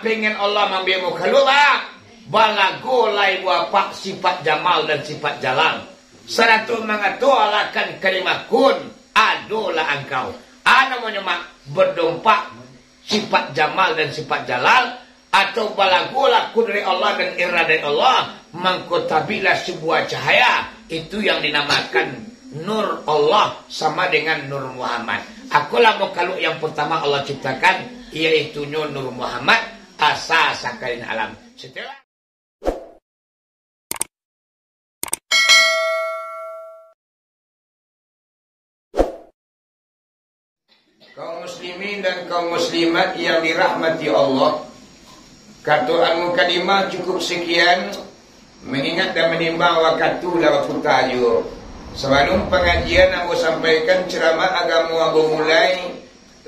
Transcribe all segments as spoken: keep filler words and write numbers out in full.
Dengan Allah mambiak mukhaluak, balago lai buah apak sifat jamal dan sifat jalal. Sarato mangato alakan kalimah kun, adolah angkau. Anu namonyo mak berdompak sifat jamal dan sifat jalal, atau balagolah kudrat Allah dan iradat Allah, mangko tabiklah sebuah cahaya, itu yang dinamakan Nur Allah sama dengan Nur Muhammad. Akolah makhluk yang pertama Allah ciptakan, yaitunyo Nur Muhammad, asa sakalian alam. Setelah Kaum muslimin dan kaum muslimat yang dirahmati Allah, kato al-mukadimah cukup sekian, mengingat dan menimbang wakatu lah baputa juo. Sabalum pangajian ambo sampaikan ceramah agamo ambo mulai,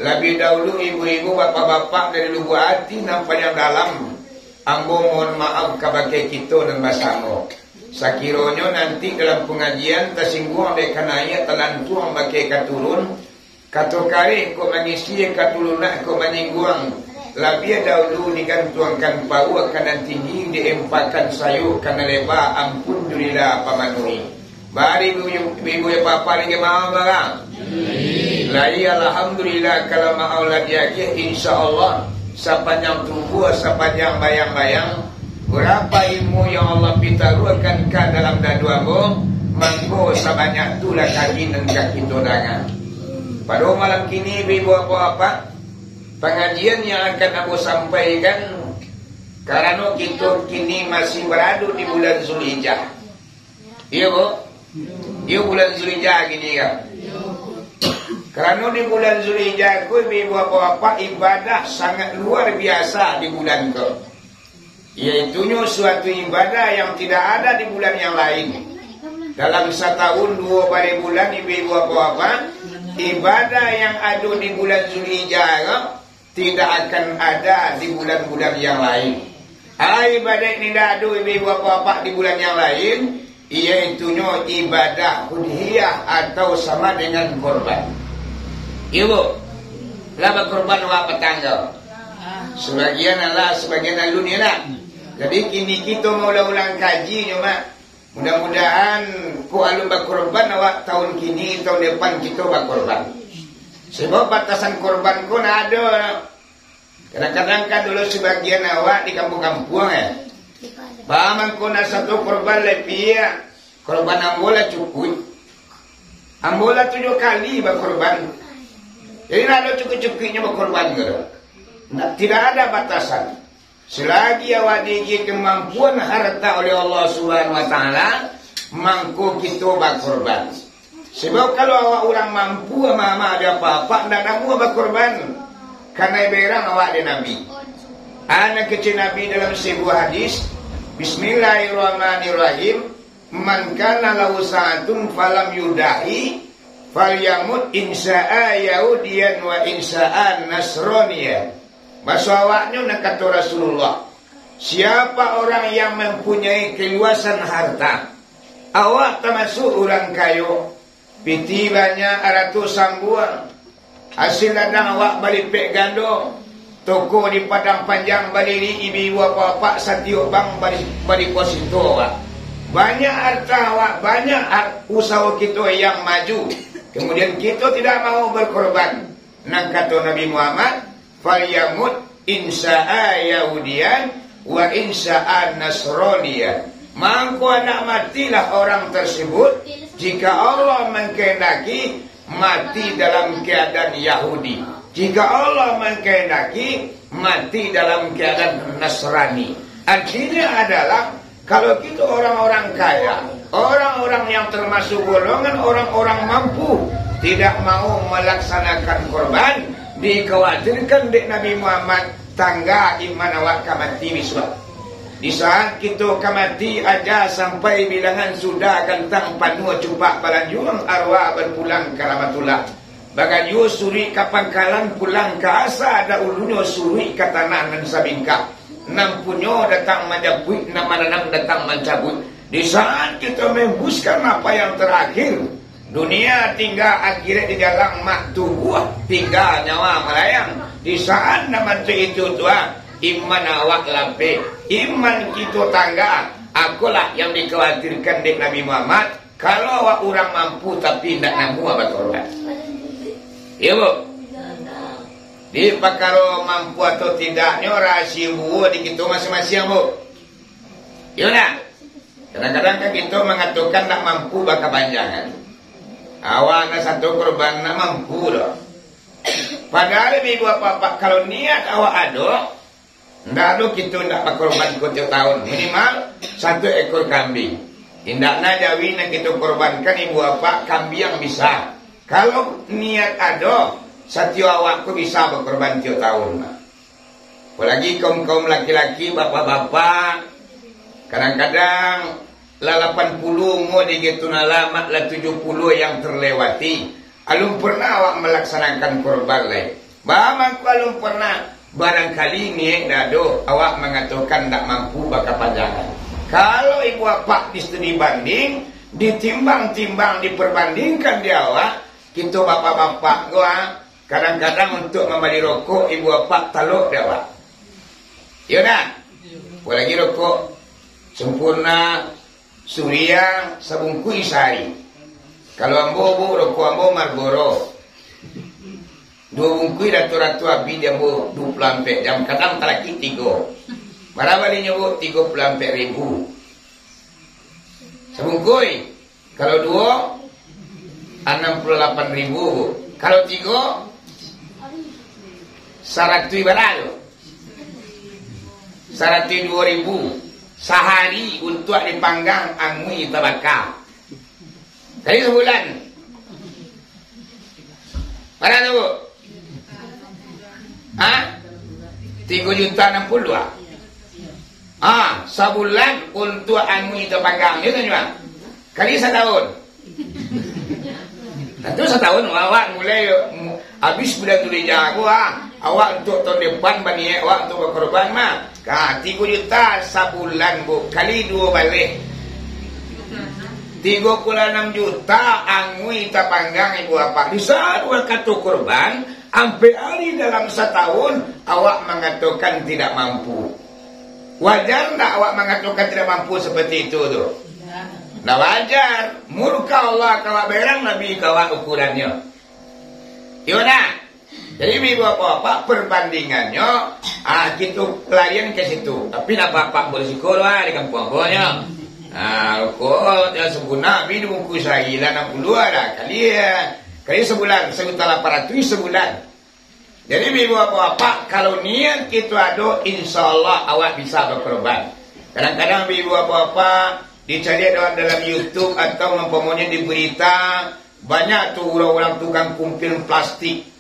labiah dahulu ibu-ibu, bapak-bapak dari lubuak ati nan paliang dalam, ambo mohon maaf kabake kito nan basamo. Sakironyo nanti dalam pangajian tasingguang dek ka naiak, talantuang bake ka turun, kato kareh kok mangisi, kato lunak kok manyingguang, labiah dahulu digantuangkan pauak ka nan tinggi, diempakan sayok ka nan leba, ampun jo rila pamanuhi. Bari ibu, ibu, ibu, bapak, lagi maaf, barang? Lai, alhamdulillah, kalau maaf lah diagiah, insya Allah, sapanjang tubuah, sapanjang bayang-bayang, berapa ilmu yang Allah pitaruahkan ka dalam dadu ambo, mangko sabanyak tu lah kaji nan ka kito danga. Pado malam kini, ibu-ibu, bapak-bapak, pangajian yang akan ambo sampaikan, karano kito kini masih barado di bulan Zulhijjah. Iyo, Bu? Iyo, bulan Zulhijjah kini kan? Karano di bulan Zulhijjah ko, ibu-ibu, bapak-bapak, ibadah sangat luar biasa di bulan ko. Yaitunyo suatu ibadah yang tidak ada di bulan yang lain. Dalam satahun duo baleh bulan, ibu-ibu, bapak-bapak, ibadah yang ado di bulan Zulhijjah ko, tidak akan ada di bulan-bulan yang lain. Ai, ibadah nan indak ado, ibu-ibu, bapak-bapak, di bulan yang lain, yaitunyo ibadah udhiyah atau sama dengan korban. Iyo, Bu? Lah bakorban awak patang ko? Sabagian alah, sabagian alun, iyo ndak? Jadi, kini kito maulang-ulang kaji nyo, Mak. Mudah-mudahan, kok alun bakorban awak tahun kini, tahun depan kito bakorban. Sabab batasan korban ko ndak ado. Kadang-kadang kan dulu sabagian awak di kampuang-kampuang, eh. Ba mangko nak sato korban lapiak, korban ambo lah cukuik. Ambo lah tujuah kali bakorban. Jadi, ndak ado cukuik-cukuiknyo bakorban ko. Ndak, tidak ada batasan. Selagi awak diagiah kamampuan harta oleh Allah Subhanahu wa Ta'ala, mangko kito bakorban. Sebab kalau awak urang mampu, amak-amak, ado apak-apak, ndak namuah bakorban. Kanai berang awak dek Nabi. Anak kecil Nabi dalam sebuah hadis, Bismillahirrahmanirrahim, "Man kana lahu sa'atun falam yudahi, falyamut insya'a Yahudiyan wa insya'a Nasraniyan." Baso awaknyo, nan kato Rasulullah, siapa orang yang mempunyai keluasan harta, awak tamasuak urang kayo, pitih banyak, arato sambuang, hasil ladang awak balipek gando, toko di Padang Panjang balirik, ibu-ibu, apak-apak, satiok bank bali, bali pos itu awak. Banyak harta awak, banyak har-, usaho kito yang maju, kemudian kito tidak mau berkorban. Nan kato Nabi Muhammad, "Falyamut insya'a Yahudiyan wa insya'a Nasraniyan." Mangko nak matilah orang tersebut, jika Allah mengkehendaki, mati dalam keadaan Yahudi. Jika Allah mengkehendaki, mati dalam keadaan Nasrani. Artinya adalah, kalau kito orang-orang kaya, orang-orang yang termasuk golongan orang-orang mampu, tidak mau melaksanakan korban, dikhawatirkan dek Nabi Muhammad, tangga iman awak ka mati bisuak. Di saat kito ka mati, aja sampai bilangan sudah, gantang panuah cupak balanjuang, arwah berpulang ka rahmatullah. Bagayo suruik ka pangkalan, pulang ka asa dahulunyo, suruik ka tanah nan sabingkah. Nan punyo datang manjapuik, nan mananam datang mancabuik. Di saat kito mengembuskan nafas yang terakhir, dunia tingga, akhirat dijalang, mak tubuah tingga, nyawa malayang. Di saat nan bantuak itu tu, ah, Iman awak lapeh, iman kito tangga. Akolah yang dikhawatirkan dek Nabi Muhammad. Kalau awak urang mampu tapi indak namuah bakorban. Iyo, Bu. Di pakaro mampu atau tidaknyo, rasio buo di kito masiang-masiang, Bu. Iyo ndak? Kadang-kadang kan kito mangatokan ndak mampu bakapanjangan. Awak nan sato korban ndak mampu doh. Padahal ibu bapak, kalau niat awak ado, ndak ado kito ndak bakorban ko tiok tahun. Minimal satu ekor kambiang. Indak na jawi nan kito korbankan ibu bapak, kambiang bisa. Kalau niat ado, satiok awak ko bisa bakorban tiok tahun, Pak. Apolagi kaum-kaum laki-laki, bapak-bapak, kadang-kadang lah lapan puluh umua di gitu, nah, lah tujuh puluh yang terlewati. Alun pernah awak melaksanakan korban lai. Baa mangko alun pernah? Barangkali niat ndak ado, awak mangatokan ndak mampu bakapanjangan. Kalau ibu bapak di studi banding, ditimbang-timbang, diperbandingkan di awak, kito bapak-bapak ko, ah, kadang-kadang untuak mambali rokok, ibu bapak talok dek awak. Iyo ndak? Apolagi rokok Sampoerna, Surya, sabungkuih sahari. Kalau ambo, Bu, rokok ambo Marlboro. Duo bungkuih ratu-ratu abih di ambo duo puluah ampek jam, kadang talakik tigo. Bara balinyo, Bu? Tigo puluah ampek ribu. Sabungkuih. Kalau duo, anam puluah lapan ribu. Kalau tigo, saratuih bara tu? Saratuih duo ribu. Sahari untuak dipanggang anguih tabaka. Jadi sabulan. Bara tu, Bu? Ha? Tigo juta anam puluah. Ha, sabulan untuak anguih tabaka, yo kan, Bang? Kali satahun. Tantu satahun, awak mulai, mu-, abih bulan Zulhijjah ko, ha, awak untuak tahun depan baniaik awak untuak bakorban mah. Ha, tigo juta sabulan, Bu, kali duo baleh. Tigo puluah anam juta anguih tapanggang ibu bapak. Di saat wakatu kurban, ampek ari dalam satahun, awak mangatokan tidak mampu. Wajar ndak awak mangatokan tidak mampu seperti itu tu? Ndak wajar. Murka Allah ka awak berang, Nabi ka awak ukurannyo. Iyo ndak? Jadi, ibu bapak-bapak, perbandingannyo, ah, kito larian ka situ. Tapi ndak apak berisiko lah di kampuang ko nyo. Ah, rokok, ya, sabungkuih, bi dibungkuih sahari lah, anam puluah lah, kali, ya. Kali sabulan, sajuta lapan ratuih sabulan. Jadi, ibu bapak-bapak, kalau niat kito ado, insya Allah awak bisa bakorban. Kadang-kadang, ibu bapak-bapak, dicari dalam, dalam YouTube atau mampunyai di berita, banyak tu urang-urang tukang kumpil plastik.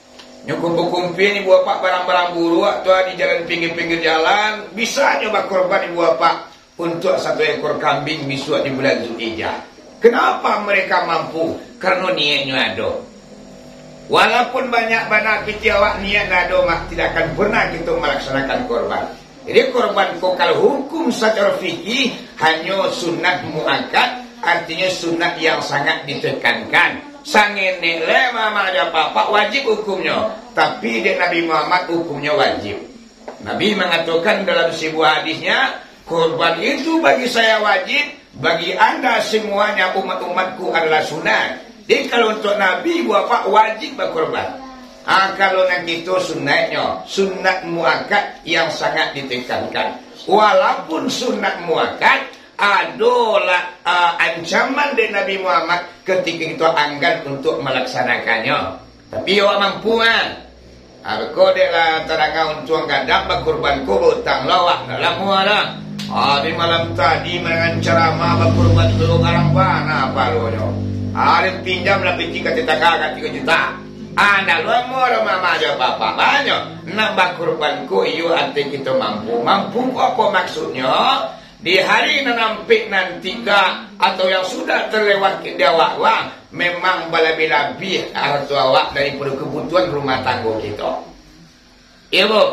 Nyo kumpul-kumpul ibu bapak barang-barang buruak tu di jalan, pinggir-pinggir jalan, bisa nyo bakorban ibu bapak untuak satu ekor kambiang bisuak di bulan Zulhijjah. Kenapa mereka mampu? Karena niatnyo ado. Walaupun banyak bana pitih awak niat ado, mak, tidak akan pernah kito melaksanakan korban. Jadi, korban ko kalau hukum secara fikih hanyo sunat muakkad, artinyo sunat yang sangat ditekankan. Sangenek le mama aja apak, wajib hukumnyo. Tapi dek Nabi Muhammad hukumnyo wajib. Nabi mangatokan dalam sebuah hadisnya, "Korban itu bagi saya wajib, bagi anda semuanya umat-umatku adalah sunat." Jadi, kalau untuk Nabi, ibu bapak wajib bakorban. Ah, kalau nan kito sunatnyo, sunat muakkad yang sangat ditekankan. Walaupun sunat muakkad, adolah, ah, ancaman dari Nabi Muhammad ketika kito anggan untuk melaksanakannya. Tapi awak mampu, kan? Ah, beko dek lah tadanga untuang gadang bakurban ko bautang lah awak, dah lamo dah. Ah, di malam tadi mandangar caramah bakurban tu garang bana palonyo. Ah, den pinjam lah pitih ka tetangga ka tigo juta. Ah, ndak lamo dah mama aja bapak banyak. Nak bakurban ko iyo ati kito mampu. Mampu ko apo maksudnyo? Di hari nan ampek nanti ka, atau yang sudah terlewat di awak, wah, memang balabih-labih harto awak daripado kebutuhan rumah tanggo kito. Iyo, Bu.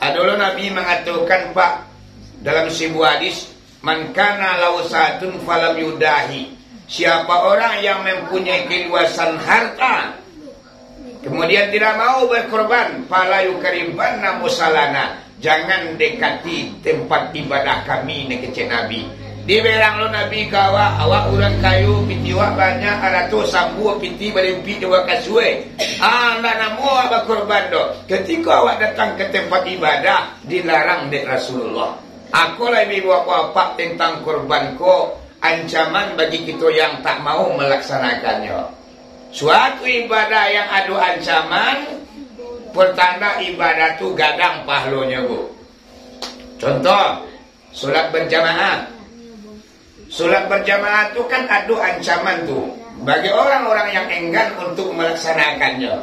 Ado lo Nabi mangatokan, Pak, dalam sebuah hadis, "Man kana lahu sa'atun falam yudahi." Siapa orang yang mempunyai keluasan harta, Kemudian tidak mau berkorban, "Fala yukaribanna musalana, jangan dekati tempat ibadah kami," nan kecek Nabi. Dibilang lo Nabi ka awak, "Awak urang kayo, piti awak banyak, arato sambua piti balimpik jo bakasuai. Ah, ndak namuah awak bakorban doh." Ketika awak datang ke tempat ibadah, dilarang dek Rasulullah. Ako lai bi bapak tentang korban ko, ancaman bagi kito yang tak mau melaksanakannyo. Suatu ibadah yang ado ancaman, pertanda ibadah tu gadang pahalonyo, Bu. Contoh, solat berjamaah. Solat berjamaah tu kan ado ancaman tu bagi orang-orang yang enggan untuk melaksanakannyo.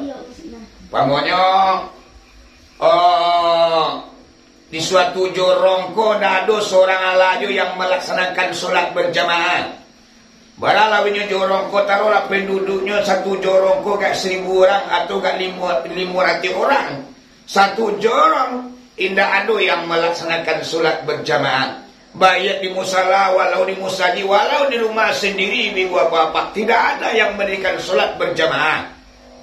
Umpamonyo, oh, di suatu jorong ko ndak ado surang alah juo yang malaksanakan solat berjamaah. Bara lah inyo jorong ko, taruhlah penduduknyo satu jorong ko agak saribu urang atau agak limo, limo ratuih urang. Satu jorong indak ado yang malaksanakan solat berjamaah. Baiak di musala, walau di musajik, walau di rumah sandiri, ibu bapak, tidak ada yang mandirikan solat berjamaah.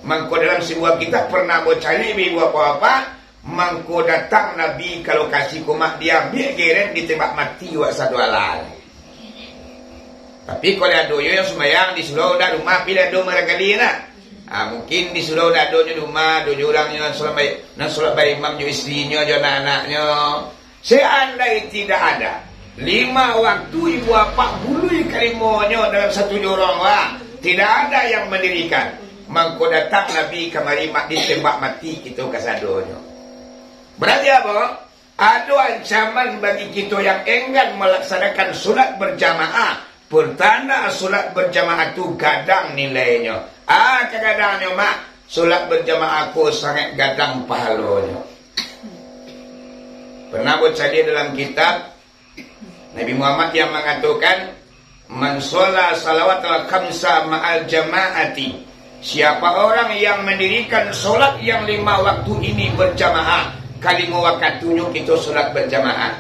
Mangko dalam sabuah kitab pernah bacaliak, ibu bapak, mangko datang Nabi ka lokasi ko, mak, diambiak geren, ditembak mati awak sado alah. Tapi kalau ado yo yang sumbayang di surau, dak rumah, pilih ado barangkali nak. Ah, mungkin di surau dak ado nyo di rumah, ado jo urang nyo nan solat bai-, nan solat baimam jo istrinyo, jo anak-anaknyo. Seandai tidak ada, lima waktu ibu apak bului kalimonyo dalam satu jorong, wah, tidak ada yang mandirikan. Mangko datang Nabi kamari, mak, ditembak mati kito kasadonyo. Berarti apo? Ado ancaman bagi kito yang enggan malaksanakan solat berjamaah. Pertanda solat berjamaah tu gadang nilainyo. Ah, kagadangnyo, mak, solat berjamaah ko sangaik gadang pahalonyo. Pernah bacaliak dalam kitab, Nabi Muhammad yang mangatokan, "Man shalla salawatal khamsa ma'al jama'ati." Siapa orang yang mandirikan solat yang lima waktu ini berjamaah, kalimo wakatunyo kito solat berjamaah.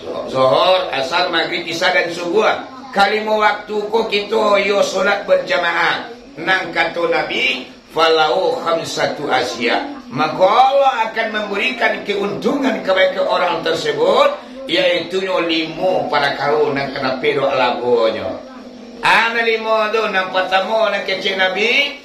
Zo-, Zohor, Asar, Magrib, Isya, dan Subuh. Kalimo waktu ko kito yo solat berjamaah. Nan kato Nabi, "Falahu khamsatu asya." Maka Allah akan memberikan keuntungan kepada orang tersebut, yaitunyo limo parakaro nan ka dapek dek labonyo. Ana limo tu, nan partamo, nan kecek Nabi,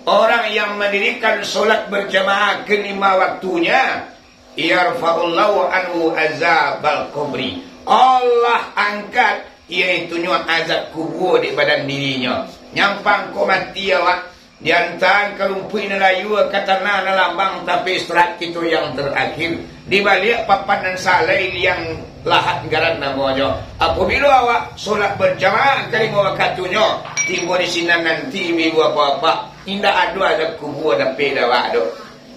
orang yang mandirikan solat berjamaah kelima waktunya, "Yarfa'ullahu anhu azabal qabri." Allah angkat, yaitunyo azab kubua di badan dirinyo. Nyampang ko mati awak, diantaan ka rumpuik nan layua, ka tanah nan lambang, tapi solat kito yang terakhir. Di baliak papan nan salai, liang lahat garan namonyo. Apabilo awak solat berjamaah kalimo wakatunyo, tibo di sinan nanti, ibu-ibu, bapak-bapak, indak ado azab kubua dapek dek awak doh.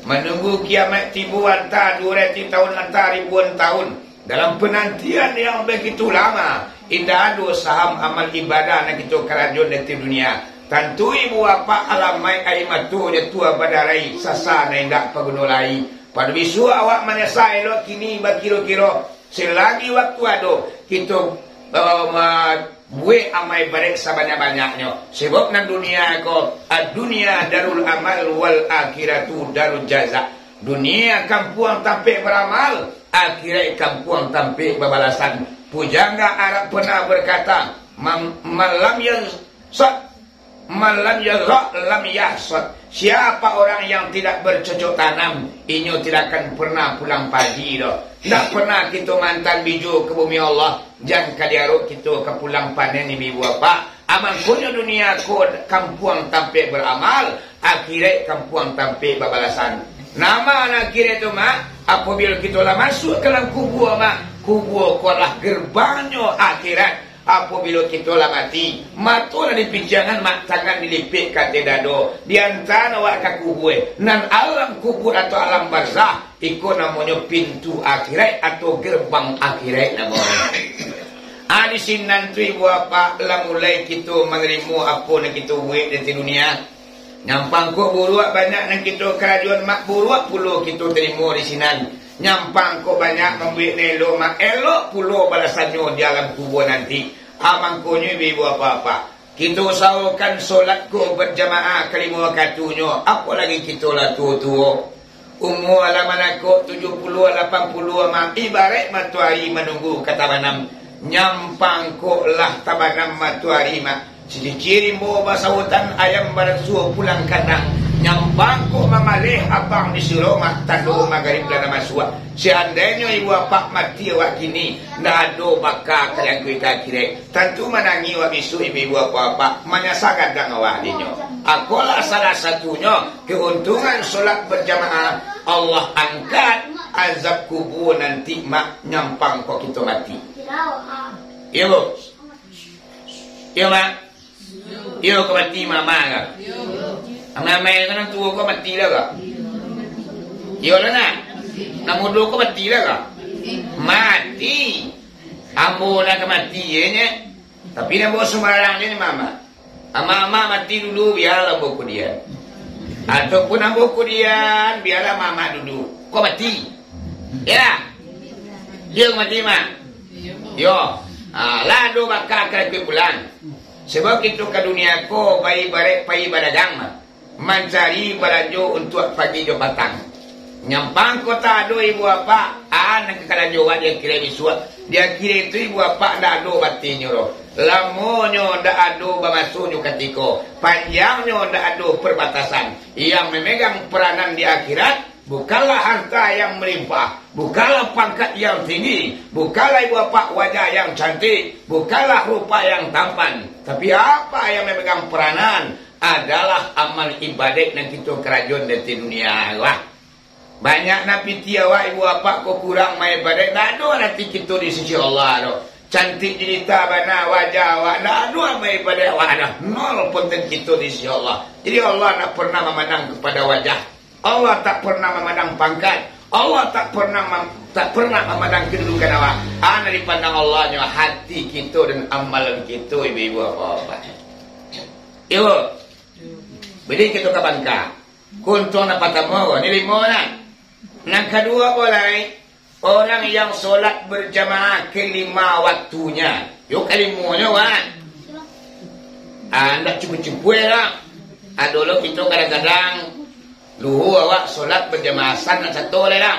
Manunggu kiamaik tibo antah duo ratuih taun, antah ribuan taun. Dalam panantian yang bagitu lama, indak ado saham amal ibadah nan kito karajoan di ateh dunia. Tantu ibu apak alamaik aia mato jatuah badarai, sasa nan indak paguno lai. Pado bisuak awak manyasa, elok kini bakiro-kiro. Salagi waktu ado, kito, eh, ma-, buek amal ibadat sabanyak-banyaknyo. Sabab nan dunia ko, ad-dunya darul amal wal akhiratu darul jaza. Dunia kampuang tampek baramal, akhirat kampuang tampek babalasan. Pujangga Arab pernah berkata, "Mam-, malam yang sat-, malam yang rak lam yahsad." Siapa orang yang tidak bercocok tanam, inyo tidak akan pernah pulang padi doh. Ndak pernah kito mantan bijo ka bumi Allah, jan ka diarok kito ka pulang panen, ibu apak. Amangkonyo dunia ko kampuang tampek baramal, akhirat kampuang tampek babalasan. Nama nan akhirat tu, mak? Apabilo kito lah masuak ka dalam kubua, mak, kubua ko lah gerbangnyo akhirat. Apabilo kito lah mati, mato lah dipijangan, mak, tangan dilipek ka ateh dado, diantaan awak ka kubua. Nan alam kubur atau alam barzah, iko namonyo pintu akhirat atau gerbang akhirat namonyo. Ah, di sinan tu, ibu apak, lah mulai kito manarimo apo nan kito buek di ateh dunia. Nyampang kok buruak banyak nan kito karajoan, mak, buruak pulo kito tarimo di sinan. Nyampang kok banyak mambuek nan elok, mak, elok pulo balasannyo di alam kubua nanti. Ah, mangkonyo, ibu-ibu, bapak-bapak, Kito usahokan solat ko bajamaah kalimo wakatunyo, apo lagi kito lah tuo-tuo. Umua lah manakok tujuah puluah, lapan puluah, ma-, ibaraik matoari manunggu ka tabanam. Nyampang kok lah tabanam matoari, mak. Sicicir rimbo basabutan, ayam barasua pulang kandang. Nyampang kok mamaleh abang di surau, mak, tando magarib lah nak masuak. Seandainyo ibu apak mati awak kini, ndak ado baka ka diangkuik ka akhirat. Tantu manangih awak bisuak, ibu-ibu apak-apak, manyasa gadang awak dinyo. Akolah salah satunyo keuntungan solat bajamaah, Allah angkat azab kubua nanti, mak, nyampang kok kito mati. Iyo, Bu? Iyo, Mak? Iyo, ka mati mama ka? Amai-amai ka nan tuo ko mati lah ka? Iyo lah, nak? Nan mudo ko mati lah ka? Mati. Ambo lah ka mati, ye, nyo. Tapi nan ambo sumbarang je ni, mama. Ama-ama mati dulu, bialah ambo kudian. Ataupun ambo kudian, bialah mama dulu. Ko mati. Ya. Iyo mati, Mak. Iyo. Ah, lah ado baka ka diangkuik pulang. Sebab kito ka dunia ko baibarat pai badagang, Mak. Mancari balanjo untuak pagi jo patang. Nyampang kok tak ado ibu apak, a nan ka kalanjo awak di akhirat bisuak. Di akhirat tu ibu apak ndak ado batihnyo doh. Lamonyo ndak ado bamaso jo katiko, panjangnyo ndak ado parbatasan. Yang mamegang peranan di akhirat, bukanlah harta yang melimpah, bukanlah pangkat yang tinggi, bukanlah ibu apak wajah yang cantik, bukanlah rupa yang tampan, tapi apa yang mamegang peranan adalah amal ibadat nan kito karajoan di ateh dunia ko. Banyak nan pitih awak, ibu apak ko kurang maibadat, ndak ado arati kito di sisi Allah doh. Cantik jelita bana wajah awak, ndak ado amal ibadat awak doh. Nol punten kito di sisi Allah. Jadi Allah ndak pernah mamandang kepada wajah. Allah tak pernah mamandang pangkat. Allah tak pernah mam-, tak pernah mamandang kedudukan awak. A nan dipandang Allah nyo hati kito dan amalan kito, ibu-ibu, apak-apak. Iyo. Bari kito ka bangka. Keuntungan nan partamo ko, ni limo lah. Nan kaduo ko lai, orang yang solat berjamaah kalimo waktunyo. Yo kalimonyo, wan. Ah, ndak cukuik-cukuik lah. Ado lo kito kadang-kadang luhua awak solat berjamaah san nak sato lai lah.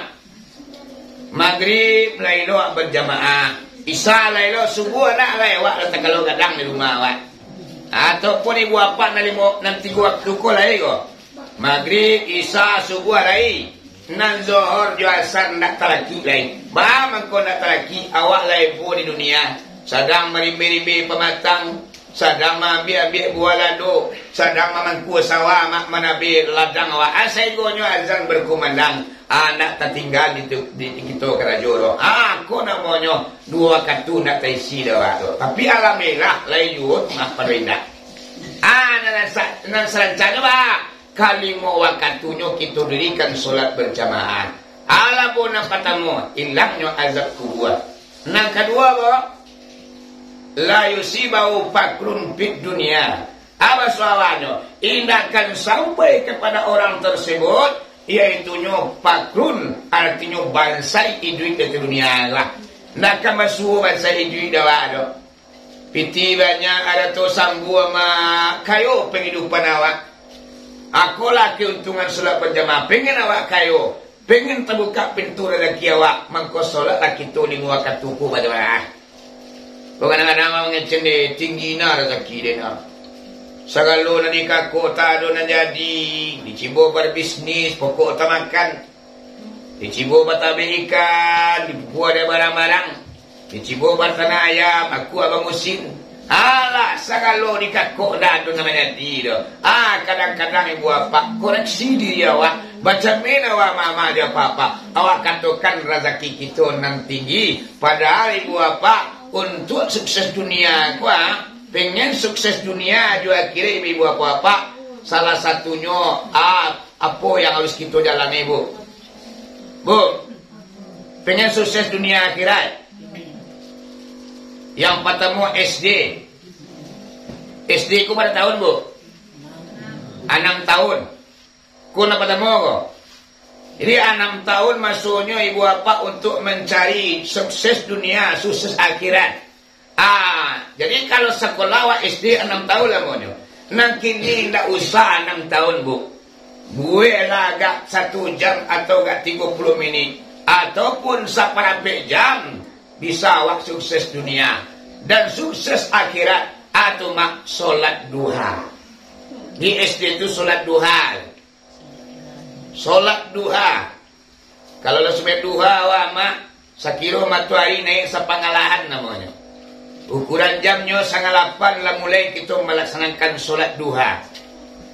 Magrib lai lo awak berjamaah. Isya lai lo, subuah nak lai awak lah takalo gadang di rumah awak. Ataupun ibu apak nan limo, nan tigo waktu ko lai ko. Magrib, Isya, subuah lai. Nan Zohor jo Asar ndak talakik lai. Baa mangko ndak talakik, awak lai buah di dunia. Sadang marimbe-rimbe pamatang, sadang maambiak-ambiak buah lado, sadang mamangkua sawah, ma-, manabe ladang awak. Ah, sainggonyo azan berkumandang. Ah, ndak tatingga di tu, di, di kito karajo tu. Ah, ko namonyo duo wakatu ndak taisi dek awak tu. Tapi alhamdulillah, lai juo, mah pado indak. Ah, nan sa-, nan salancanyo, ba, kalimo wakatunyo kito dirikan solat berjamaah. Alah, bo, nan partamo, ilangnyo azab kubua. Nan kaduo, bo, la yusibahu fakrun fid dunia. Apa suaranyo? Indak akan sampai kepada orang tersebut, yaitunyo fakrun, artinyo bansai iduik di dunia lah. Ndak akan basuo bansai iduik dek awak tu. Pitih banyak, arato sambua, ma-, kayo penghidupan awak. Akolah keuntungan solat berjamaah. Pengen awak kayo, pengen tabuka pintu razaki awak, mangko solatlah kito limo wakatu ko bajamaah. Kadang-kadang urang mangecek dek, tinggi na razaki dek na. Sagalo nan dikakok tak ado nan jadi, dicibo babisnis, pokok tamakan. Dicibo batabek ikan, dipupuah dek barang-barang. Dicibo batanah ayam, akuak bamusin. Alah, sagalo dikakok ndak ado nan manjadi doh. Ah, kadang-kadang ibu apak koreksi diri awak. Bacamin awak mama jo papa. Awak katokan razaki kito nan tinggi. Padahal ibu apak, untuak sukses dunia ko, ah, pengen sukses dunia jo akhirat ibu apak, salah satunyo, ah, Apo yang harus kito jalani, Bu? Bu, pengen sukses dunia akhirat? Yang partamo S D. S D ko bara tahun, Bu? Anam tahun. Ko nan partamo ko. Jadi, anam tahun masonyo ibu apak untuk mencari sukses dunia, sukses akhirat. Ah, jadi kalau sakolah awak S D anam taun lamonyo. Nan kini ndak usah anam taun, Bu. Bueklah agak satu jam atau agak tigo puluah minit. Ataupun saparampek jam, bisa awak sukses dunia. Dan sukses akhirat, atau mak solat duha. Di S D tu solat duha. Solat duha. Kalau lah sumbayang duha awak, mak, sakiro matoari naiak sapangalahan namonyo. Ukuran jamnyo sangalapan lah mulai kito malaksanakan solat duha.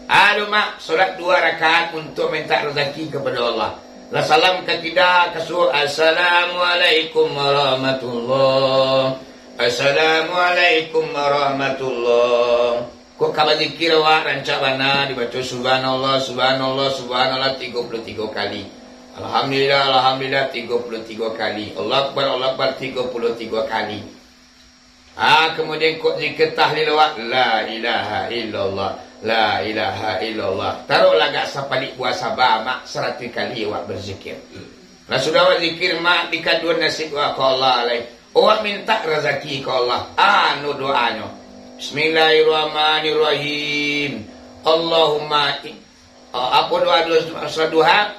Ado, mak, solat duha rakaat untuak minta razaki kapado Allah. Lah salam ka kida, ka suok, "Assalamualaikum warahmatullah. Assalamualaikum warahmatullah." Kok ka bazikir awak rancak bana, dibaco subhanallah, subhanallah, subhanallah tigo puluah tigo kali. Alhamdulillah, alhamdulillah tigo puluah tigo kali. Allahu Akbar, Allahu Akbar tigo puluah tigo kali. Ah, kamudian kok zikir tahlil awak, la ilaha illallah, la ilaha illallah. Taruahlah agak sapalih buah saba, mak, saratuih kali awak bazikir. Lah sudah awak zikir, mak, dikaduan nasib awak ka Allah lai. Awak mintak razaki ka Allah. Anu doanyo. Bismillahirrahmanirrahim. Allahumma i-, ah, apo doa, doa, doa duha?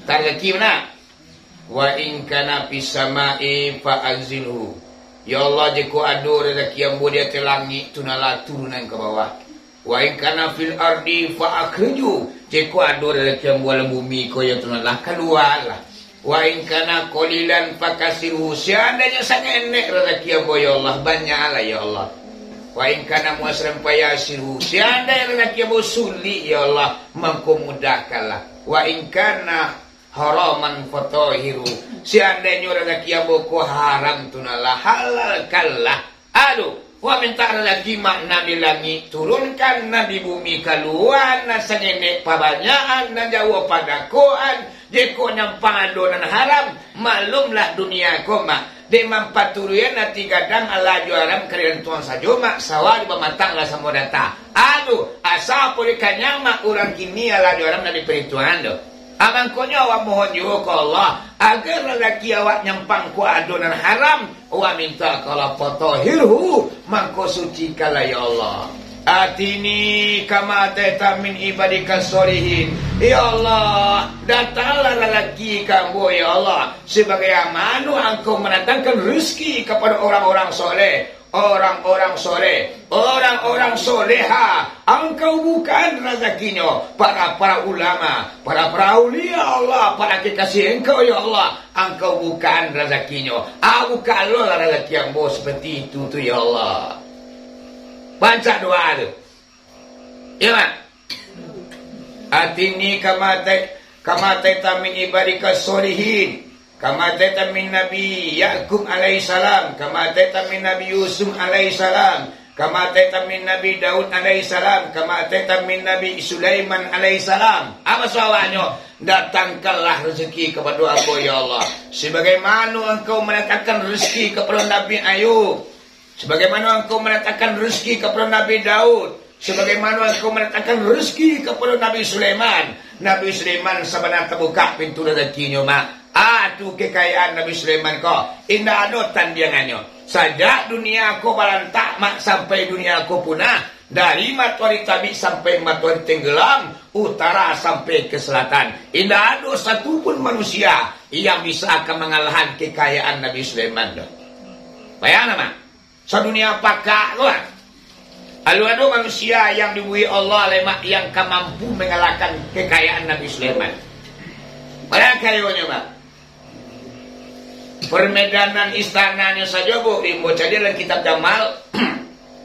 Mintak razaki bana. "Wa in kana fis sama'i fa anzilhu." Ya Allah, jikok ado razaki ambo di ateh langik, tu nan lah turunan ka bawah. "Wa in kana fil ardi fa akhrijhu." Jikok ado razaki ambo dalam bumi ko, yo tu nan lah kalualah. "Wa in kana qalilan fa katsirhu." Seandainyo sangenek razaki ambo, ya Allah, banyaklah, ya Allah. "Wa in kana mu'siran fa yassirhu." Seandai razaki ambo sulik, ya Allah, mangko mudahkanlah. "Wa in kana haraman fa tahhirhu." Seandainyo razaki ambo ko haram, tu nan lah halalkanlah. Aduh, wak mintak razaki, mak, nan di langik turunkan, nan di bumi kalua, nan sangenek pabanyakan, nan jauah padakoan. Jikok nyampang ado nan haram, maklumlah dunia ko, mak. Dek mampaturuikan ati gadang, alah jo haram kalian tuang sajo, mak. Sawah di bamatang lah samo data. Aduh, asa apo dikanyang, mak, urang kini alah jo haram nan diparituangan tu. Ah, mangkonyo awak mohon juo ka Allah, agar razaki awak nyampang ko ado nan haram, awak minta ka Allah, "Fatahhirhu," mangko sucikanlah, ya Allah. "Atini kama ataita min ibadika sholihin." Ya Allah, datanglah razaki ka ambo, ya Allah, sebagaimano Angkau mandatangkan rezeki kapado orang-orang soleh. Orang-orang soleh, orang-orang soleha, Angkau bukakan razakinyo. Para-para ulama, para-para aulia Allah, para kekasih Engkau, ya Allah, Angkau bukakan razakinyo. Ah, bukakanlah razaki ambo seperti itu tu, ya Allah. Baco doa tu. Ya, mak? "Atini kama atai-, kama ataita min ibadika sholihin, kama ataita min Nabi Yakub alaihissalam, kama ataita min Nabi Yusuf alaihissalam, kama ataita min Nabi Daud alaihissalam, kama ataita min Nabi Sulaiman alaihissalam." Apo sawahnyo? "Datangkanlah rezeki kapado ambo, ya Allah, sebagaimano Angkau mandatangkan rezeki kapado Nabi Ayub." Sebagaimano Angkau mandatangkan rezeki kapado Nabi Daud, sebagaimano Angkau mandatangkan rezeki kapado Nabi Sulaiman. Nabi Sulaiman sabana tabukak pintu razakinyo, mak. Ah, tu kekayaan Nabi Sulaiman ko, indak ado tandiangannyo. Sajak dunia ko barantak, mak, sampai dunia ko punah, dari matoari tabik sampai matoari tenggelam, utara sampai ka selatan, indak ado satupun manusia yang bisa ka mangalahan kekayaan Nabi Sulaiman tu. Bayangkan, mak. Sadunia pakak ko, ah. Alun ado manusia yang dibuek Allah lai, mak, yang ka mampu mangalahkan kekayaan Nabi Sulaiman. Bara kayonyo, mak. Permedanan istananyo sajo, Bu, ambo caliak dalam kitab Jamal.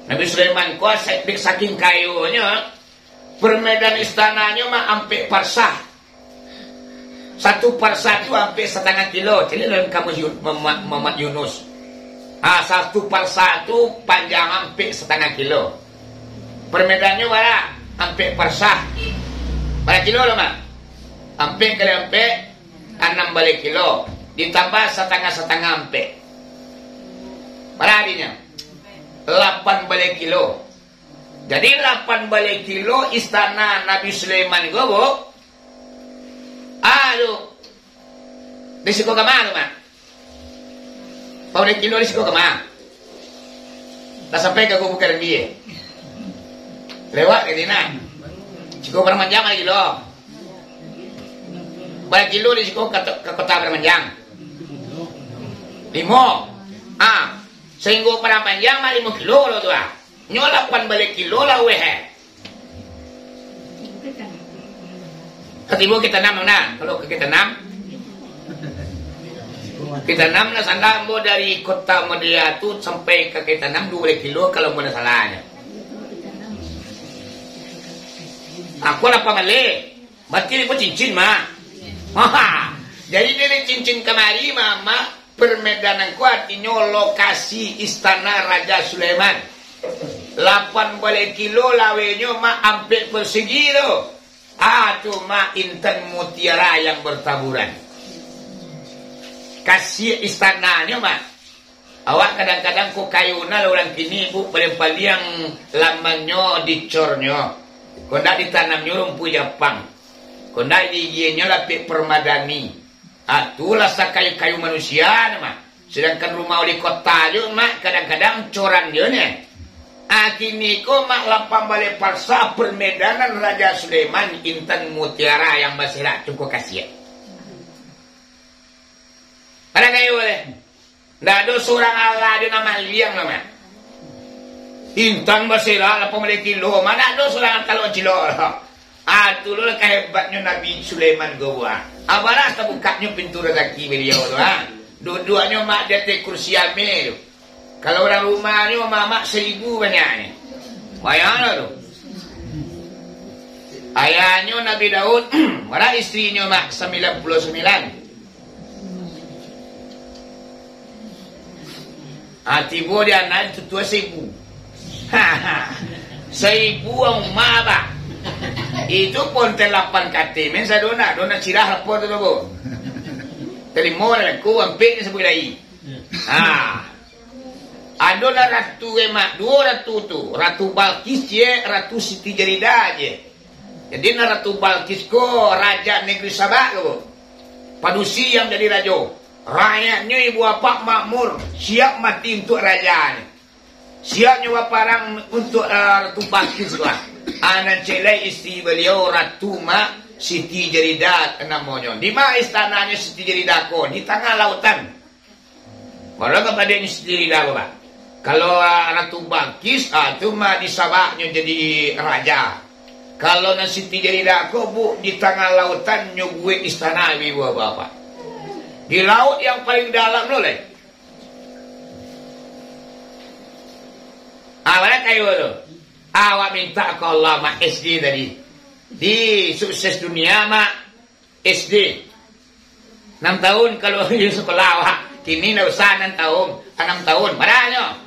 Nabi Sulaiman ko sa-, saking kayonyo, permedan istananyo mah ampek parsah. Satu parsah tu ampek satangah kilo. Caliak dalam kamus Yu-, Muhammad, Muhammad Yunus. Ha, satu parsah tu panjang ampek satangah kilo. Permedannyo bara? Ampek parsah. Bara kilo tu, mak? Ampek kali ampek, anam baleh kilo. Ditambah satangah-satangah ampek. Bara adinyo? Lapan baleh kilo. Jadi, lapan baleh kilo istana Nabi Sulaiman ko, Bu. Aduh. Di siko kama tu, mak? Lapan baleh kilo di siko kama? Lah sampai ka Gubuk Karimbi, eh? Lewat ka Tina. Siko Padang Panjang baleh kilo. Baleh kilo di siko ka, ka Kota Padang Panjang. Limo. Ah, sainggo Padang Panjang mah limo kilo lo tu, ah. Nyo lapan baleh kilo lah, weh, eh. Katibo Kitanam, nah, kalau ka Kitanam, Kitanam lah, sanda ambo dari Kota Madaya tu sampai ka Kitanam duo baleh kilo, kalau ambo ndak salah nyo. Aku lapan baleh, berarti limo cincin mah. Jadi dari cincin kamari, mah, mah, Permedanan ko artinyo lokasi istana Raja Sulaiman. Lapan baleh kilo lawenyo, mah, ampek persegi tu. Ah, tu, mah, intan mutiara yang bertaburan. Kasiak istananyo, mah. Awak kadang-kadang ko kayo nah urang kini, Bu, paliang-paliang lamannyo dicornyo. Ko ndak ditanamnyo rumpuik Japang. Ko ndak diigiannyo lapek permadani. Ah, tu lah sakayu-kayu manusia nyo, mah. Sedangkan rumah wali kota jo, mah, kadang-kadang coran jo nyo. Ah, kini ko, mah, lapan baleh parsa permedanan Raja Sulaiman, intan mutiara yang baserak, cukuik kasiak. Kadang kayu boleh. Ndak ado surang alah jo nan maliang, mah. Intan baserak lapan baleh kilo, mah, ndak ado surang talok cilok lah. Ah, tu lo lah kahebatnyo Nabi Sulaiman ko, buah. Apalah tabukaknyo pintu razaki baliau tu, ha. Duduaknyo, mah, di ateh kursi ameh tu. Kalau urang rumahnyo, mah, mah, saribu banyaknyo. Bayanglah tu. Ayahnyo Nabi Daud, bara istrinyo, mah? Sambilan puluah sambilan. Ah, tibo di anak tutua saibu. Saibu umah, bah. Itu pun teh lapan kateh, men, sado nak, do nak cirah apo tu, do, bo. Talimo lah, ku ampek ni sabuik lai. Ha. Ado lah ratu, eh, mak, duo ratu tu. Ratu Balkis je, Ratu Siti Jaridah je. Jadi, nah, Ratu Balkis ko raja negeri Sabak ko. Padusi yang jadi rajo. Rakyatnyo ibu apak makmur, siap mati untuak rajanyo. Siapnyo baparang untuak, ah, Ratu Balkis ko lah. Ah, nan ciek lai isteri baliau, Ratu Mak Siti Jaridah namonyo. Di ma istananyo Siti Jaridah ko? Di tangah lautan. Kalau kapado Siti Jaridah ko, Pak. Kalau, ah, Ratu Balkis, ah, tu mah di Sabaknyo jadi raja. Kalau nan Siti Jaridah ko, Bu, di tangah lautan nyo buek istana, ibu bapak. Di laut yang paling dalam lo lai. Ah, bana kayo tu. Awak mintak ka Allah, Mak, S D tadi. Di sukses dunia, Mak, S D. Anam taun kalau iyo sakolah awak. Kini ndak usah anam taun, anam taun. Padahalnyo,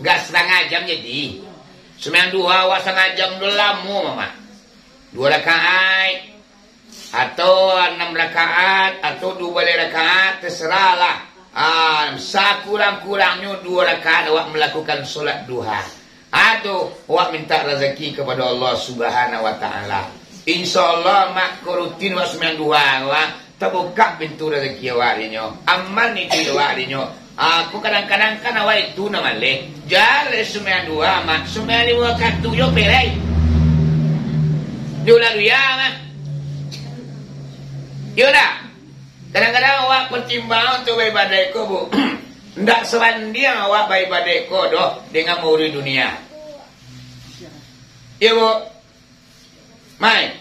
gak satangah jam jadi. Sumbayang duha awak satangah jam tu lamo, Mak. Duo rakaat, atau anam rakaat, atau duo baleh rakaat, terserahlah. Ah, sakurang-kurangnyo duo rakaat awak malakukan solat duha. Ah, tu, awak mintak razaki kapado Allah Subhanahu wa Ta'ala. Insya Allah, Mak, ko rutin awak sumbayang duha, awak tabukak pintu razaki awak dinyo. Aman iduik awak dinyo. Aku kadang-kadang kan awak itu nan maleh. Jan lai sumbayang duha, Mak. Sumbayang limo wakatu jo perai. Di ulah dunia, Mak. Iyo ndak? Kadang-kadang awak partimbangan untuak baibadaik ko, Bu. Ndak sabandiang awak baibadaik ko doh dengan maurui dunia. Iyo, Bu. Mai.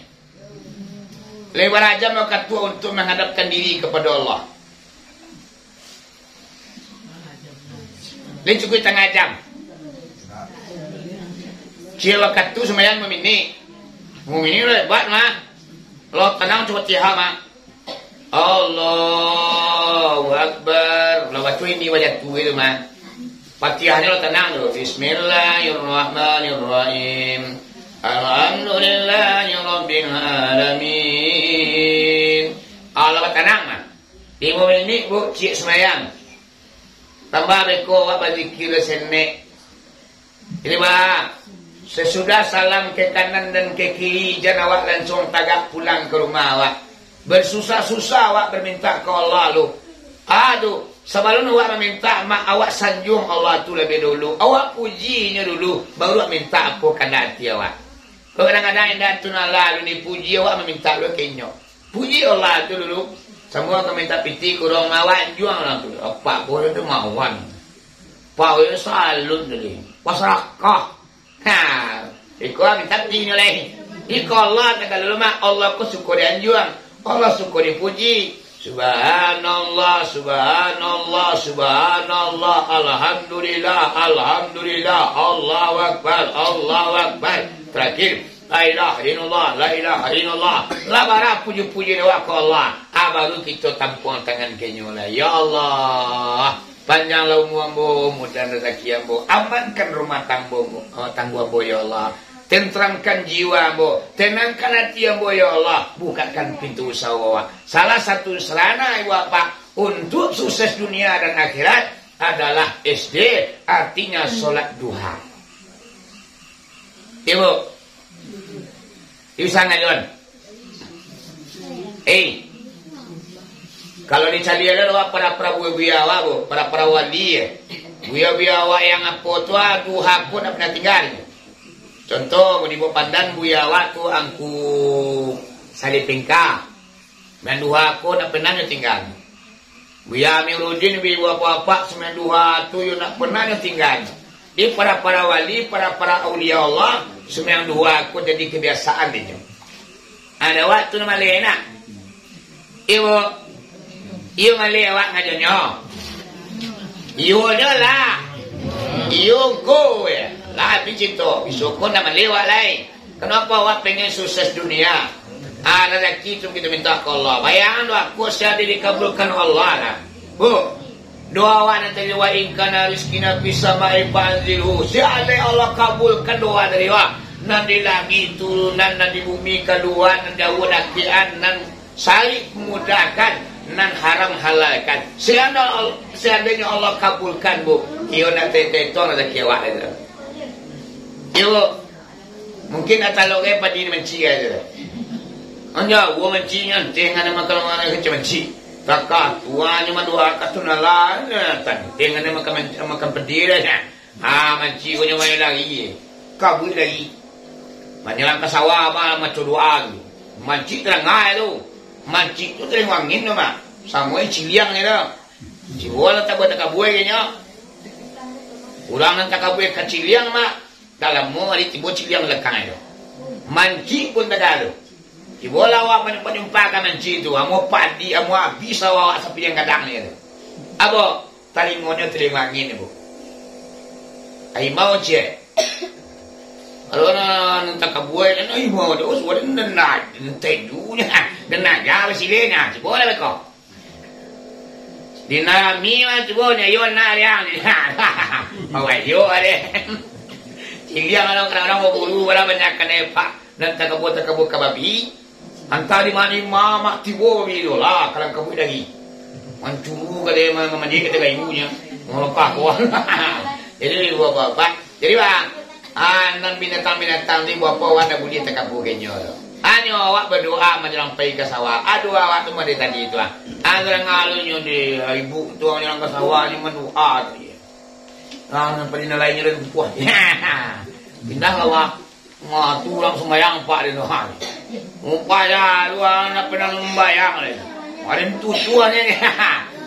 Lai bara jam wakatu untuak manghadapkan diri kapado Allah. Lai cukuik tangah jam. Ciek wakatu sumbayang limo minik. Limo minik lo hebat, mah. Lo tanang cubo Fatihah, mah. Allahu Akbar. Lo baco ini wajah tu itu, mah. Fatihahnyo lo tanang tu. Bismillahirrahmanirrahim. Alhamdulillahirabbil alamin. Ah, lo tanang, mah. Limo minik, Bu, ciek sumbayang. Tambah beko awak bazikir saketek. Jadi, Pak, sasudah salam ka kanan dan ka kiri, jan awak lansuang tagak pulang ka rumah awak. Basusah-susah awak bamintak ka Allah lu. Aduh, Sabalun awak mamintak, mak, awak sanjuang Allah tu labiah dulu. Awak puji-Nyo dulu, baru awak mintak apo kandak ati awak. Kadang-kadang indak tu nan lah, alun dipuji, awak mamintak dulu ka inyo. Puji Allah tu dulu. Samua ka mintak pitih kurang, awak anjuang lah tu. Apak boh tu mawan. Pawai salut tadi. Pasarakah. Ha, iko mintak pitih nyo lai. Iko Allah kata dulu mah, Allah ko suko dianjuang. Allah suko dipuji. Subhanallah, subhanallah, subhanallah, alhamdulillah, alhamdulillah, Allahu Akbar, Allahu Akbar. Terakhir, la ilaha illallah, la ilaha illallah. Lah bara puji-puji awak ka Allah. Ah, baru kito tampuang tangan ka Inyo lah. Ya Allah, panjanglah umua ambo, mudahan rasaki ambo, amankan rumah tanggo, eh, tanggo ambo, ya Allah. Tenteramkan jiwa ambo, tenangkan ati ambo, ya Allah. Bukakan pintu usaha awak. Salah satu sarana, ibu bapak, untuk sukses dunia dan akhirat adalah S D, artinya solat duha. Ibu, ibu sangat, Jon. Eh, kalau dicari ado awak para-para buya-buya awak, Bu, para-para wali, eh. Buya-buya awak yang apo tu, ah, duha ko ndak pernah tinggal. Contoh, di Bukit Pandan, buya awak tu Angku Saleh Pingka. Sumbayang duha ko ndak pernah nyo tinggal. Buya Amiruddin bi bapak-bapak sumbayang duha tu yo ndak pernah nyo tinggal. Di para-para wali, para-para aulia Allah, sumbayang duha ko jadi kebiasaan dinyo. Ada waktu nyo maleh nak? Iyo, iyo maleh awak ngajonyo. Iyo nyo lah. Iyo ko ya. Lah habis cito. Bisuak ko ndak maleh awak lai. Kenapa awak pengen sukses dunia? Ah, rezeki tu kita minta ke Allah. Bayang doa ko sia dikabulkan Allah lah. Bu, doa awak nan tadi, "Wa in kana rizqina fis sama'i fa anzilhu." Sia dek Allah kabulkan doa dari awak. Nan di langik turunan, nan di bumi kalua, nan jauah dakian, nan sarik mudahkan, nan haram halalkan. Seandai-, seandainya Allah kabulkan, Bu, iyo nak tetong rezeki awak itu. Iyo, Bu. Mungkin dah talok gai padi ni mancik gai tu. Anja, gua mancik nyo, teh ngana makan mana kecil mancik. Kakak, tuanyo maduakan tu nalan, teh ngana makan, makan padi dah, nya. Ha, mancik gua nyo main lari. Kabuik lari. Manyalang ka sawah, abang, maco doa tu. Mancik talangai tu. Mancik tu talingo angin tu, Mak. Samo ciliang je tu. Jiwa lah tabuat takabuai kayaknyo. Urang nan takabuai ka ciliang, Mak. Dah lamo ari tibo ciliang lekang tu. Mancik pun tagalo. Tibolah awak manyumpah-nyumpahkan mancik tu. Amuah padi, amuah abih sawah awak sapiliang gadang ni tu. Apo? Talingonyo talingo angin ni, Bu. Harimau ciek. Kalau nan, nan takabuai, nan harimau tu, suara nan, nan, nan tendunya. Nan naga basilinyo. Tibolah beko. Di nami mah cubo nyo, iyo nak riang. Awak iyo ade. Ciliang kadang-kadang baburu, kadang banyak kanai pak. Nan takabua-takabua ka babi. Antah di ma-, di ma-, mak tibo babi tu lah, kalang kabuik lagi. Mancuru ka dia, ma-, manjadi kata kayunyo. Ngalokah kuah. Jadi, dua bapak. Jadi, bang, ah, nan binatang-binatang ti, buapa awak ndak buliah takabuakan nyo tu. Hanyo awak badoa manjalang pai ka sawah. Ah, doa awak tu mah dari tadi tu, ah. Ah, kadang alun nyo di, ah, ibu tu manjalang ka sawah, nyo mandoa tu je. Ah, nan paling lain nyo dah lumpuah. Pindah ka awak. Wah, tu urang sumbayang, Pak, di luar. Umpanya, lu anak pernah sumbayang, le. Ada tujuannya ni.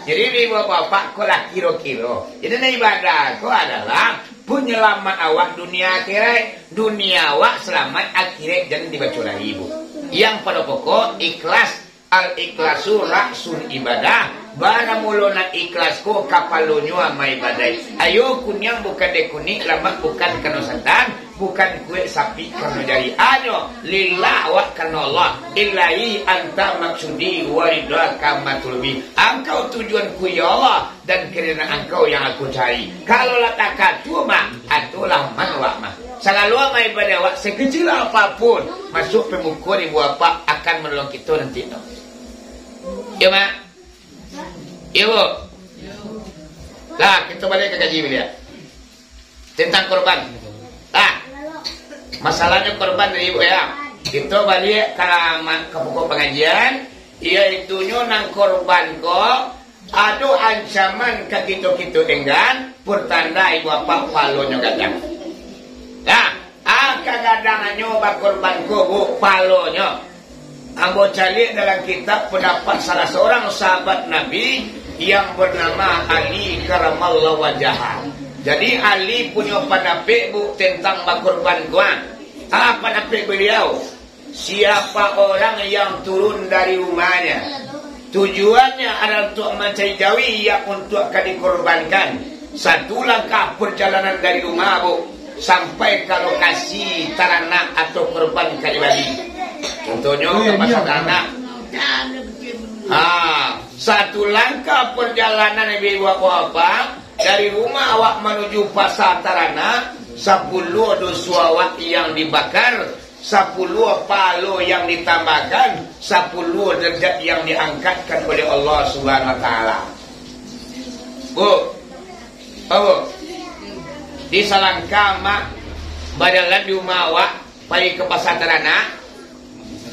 Jadi, di bapak-bapak, ko lah kiro-kiro. Jadi, nah, ibadah ko adalah penyelamat awak dunia akhirat. Dunia awak selamat, akhirat jangan dibaco lagi, Bu. Yang pada pokok, ikhlas. Al-ikhlasu ra'sul ibadah. Bara mulo nan ikhlas ko kapalonyo amal ibadah. Ayo kuniang bukan dek kunik, lamak bukan kano santan, bukan kuek sapi kano jari. Anyo lillah awak kano Allah. Ilahi anta maksudi wa ridhaka matlubi. Angkau tujuanku ya Allah. Dan karena Angkau yang aku cari. Kalau lah takatu mah, atulah man awak mah. Sagalo amal ibadah awak sekecil apapun, masuk pamuko di buah apak akan menolong kita nanti tu. Ya, Mak? Ya, Bu? Lah, kita balik ka kaji baliak. Tentang korban. Lah. Masalahnya korban dari Ibu ya. Kita balik ka ma-, ka pokok pengajian, iaitunyo nan korban ko ado Ancaman ka kito-kito enggan, pertanda ibu apak palonyo gadang. Nah, angka gadangannyo bakorban ko, Bu, palonyo. Ambo caliak dalam kitab pendapat salah seorang sahabat Nabi yang bernama Ali karamallahu wajhah. Jadi, Ali punyo pandapek, Bu, tentang bakorban ko, ah. Ah, pandapek beliau, siapa orang yang turun dari rumahnya, tujuannya adalah untuk mencari jawi yang untuk akan dikorbankan, satu langkah perjalanan dari rumah, Bu, sampai ka lokasi taranak atau korban ka dibali. Contohnyo, ka pasar taranak. Ha, satu langkah perjalanan, ibu bapak, dari rumah awak manuju pasar taranak, sapuluah doso awak yang dibakar, sapuluah pahalo yang ditambahkan, sapuluah derajat yang diangkatkan oleh Allah Subhanahu wa Taala. Bu, Bu, di salangkah mak bajalan di rumah awak, pai ka pasar taranak,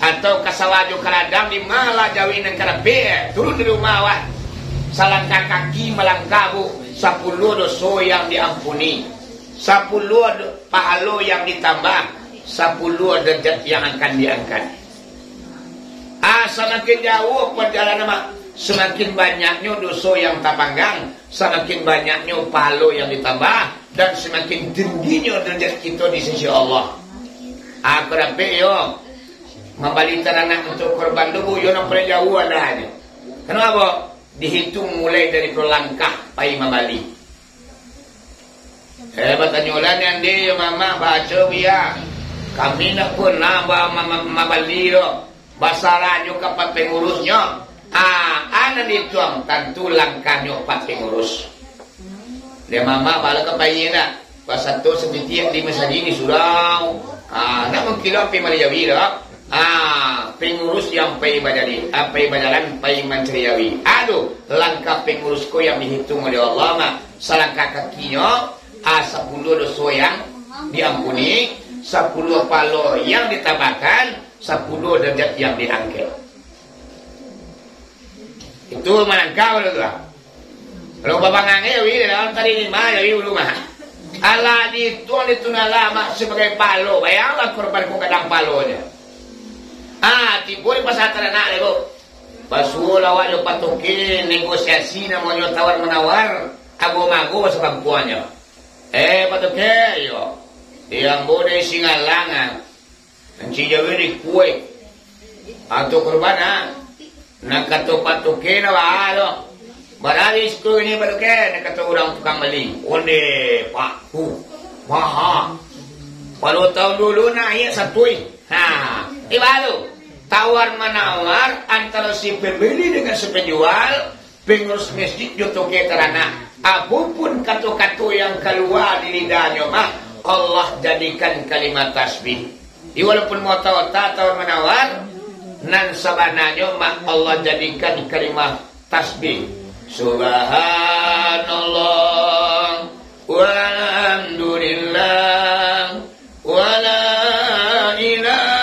atau ka sawah jo ka ladang, di ma lah jawi nan ka dapek, turun dari rumah awak, salangkah kaki malangkah, Bu, sapuluah doso yang diampuni, sapuluah do-, pahalo yang ditambah, sapuluah derajat yang akan diangkat. Ah, samakin jauah perjalanan, mak, samakin banyaknyo doso yang tapanggang, samakin banyaknyo pahalo yang ditambah, dan samakin tingginyo derajat kito di sisi Allah. Ah, ko dapek yo, mambali taranak untuak korban tu, Bu, yo nan paling jauah adahnyo. Kenapa? Dihitung mulai dari langkah pai mambali. Eh, batanyolah ni ande yo mamak, baco biak. Kami ndak pernah ba-, ma-, ma-, mambali doh. Basarahnyo ka pangurusnyo. Ah, anan dituang, tantu langkahnyo pangurus. Dek mamak, bala ka pai ndak? Basato satitiak di masajik di surau. Ah, ndak mungkin lo pai mambali jawi doh. Ah, pangurus yang pai bajadi, ah, pai bajalan, pai mancari jawi. Aduh, langkah pangurus ko yang dihitung oleh Allah mah. Salangkah kakinyo, ah, sapuluah doso yang diampuni, sapuluah pahalo yang ditambahkan, sapuluah darajat yang diangkek. Itu malangkah dulu tu lah. Kalau babangang, eh, wi, dalam tadi lima, ya, wi, ulu mah. Alah dituang di tunala mak sabagai pahalo. Bayanglah korban ko gadang pahalonyo. Ah, tibo di pasar taranak deh, Bu. Basuo lah awak jo Pak Toke, negosiasi namonyo tawar-manawar, ago-mago sabangkuangnyo. Eh, Pak Toke, iyo. Di ambo dari Singalang, ah. Nan ciek jawi di kuek. Atau korban, ah. Nan kato Pak Toke, nah, baa lo. Barari siko ini, Pak Toke, nan kato urang tukang bali. Onde, Pak, tu. Maha. Kalau tahun dulu, nah, iya, satui. Ha, ibarat tu, tawar-manawar antaro si pambali dengan si panjual, pangurus masjid jo toke taranak. Apo pun kato-kato yang kalua di lidahnyo mah, Allah jadikan kalimah tasbih. Jadi, walaupun maota-ota tawar-manawar, nan sabananyo mah Allah jadikan kalimah tasbih. Subhanallah, walhamdulillah, wala ilaha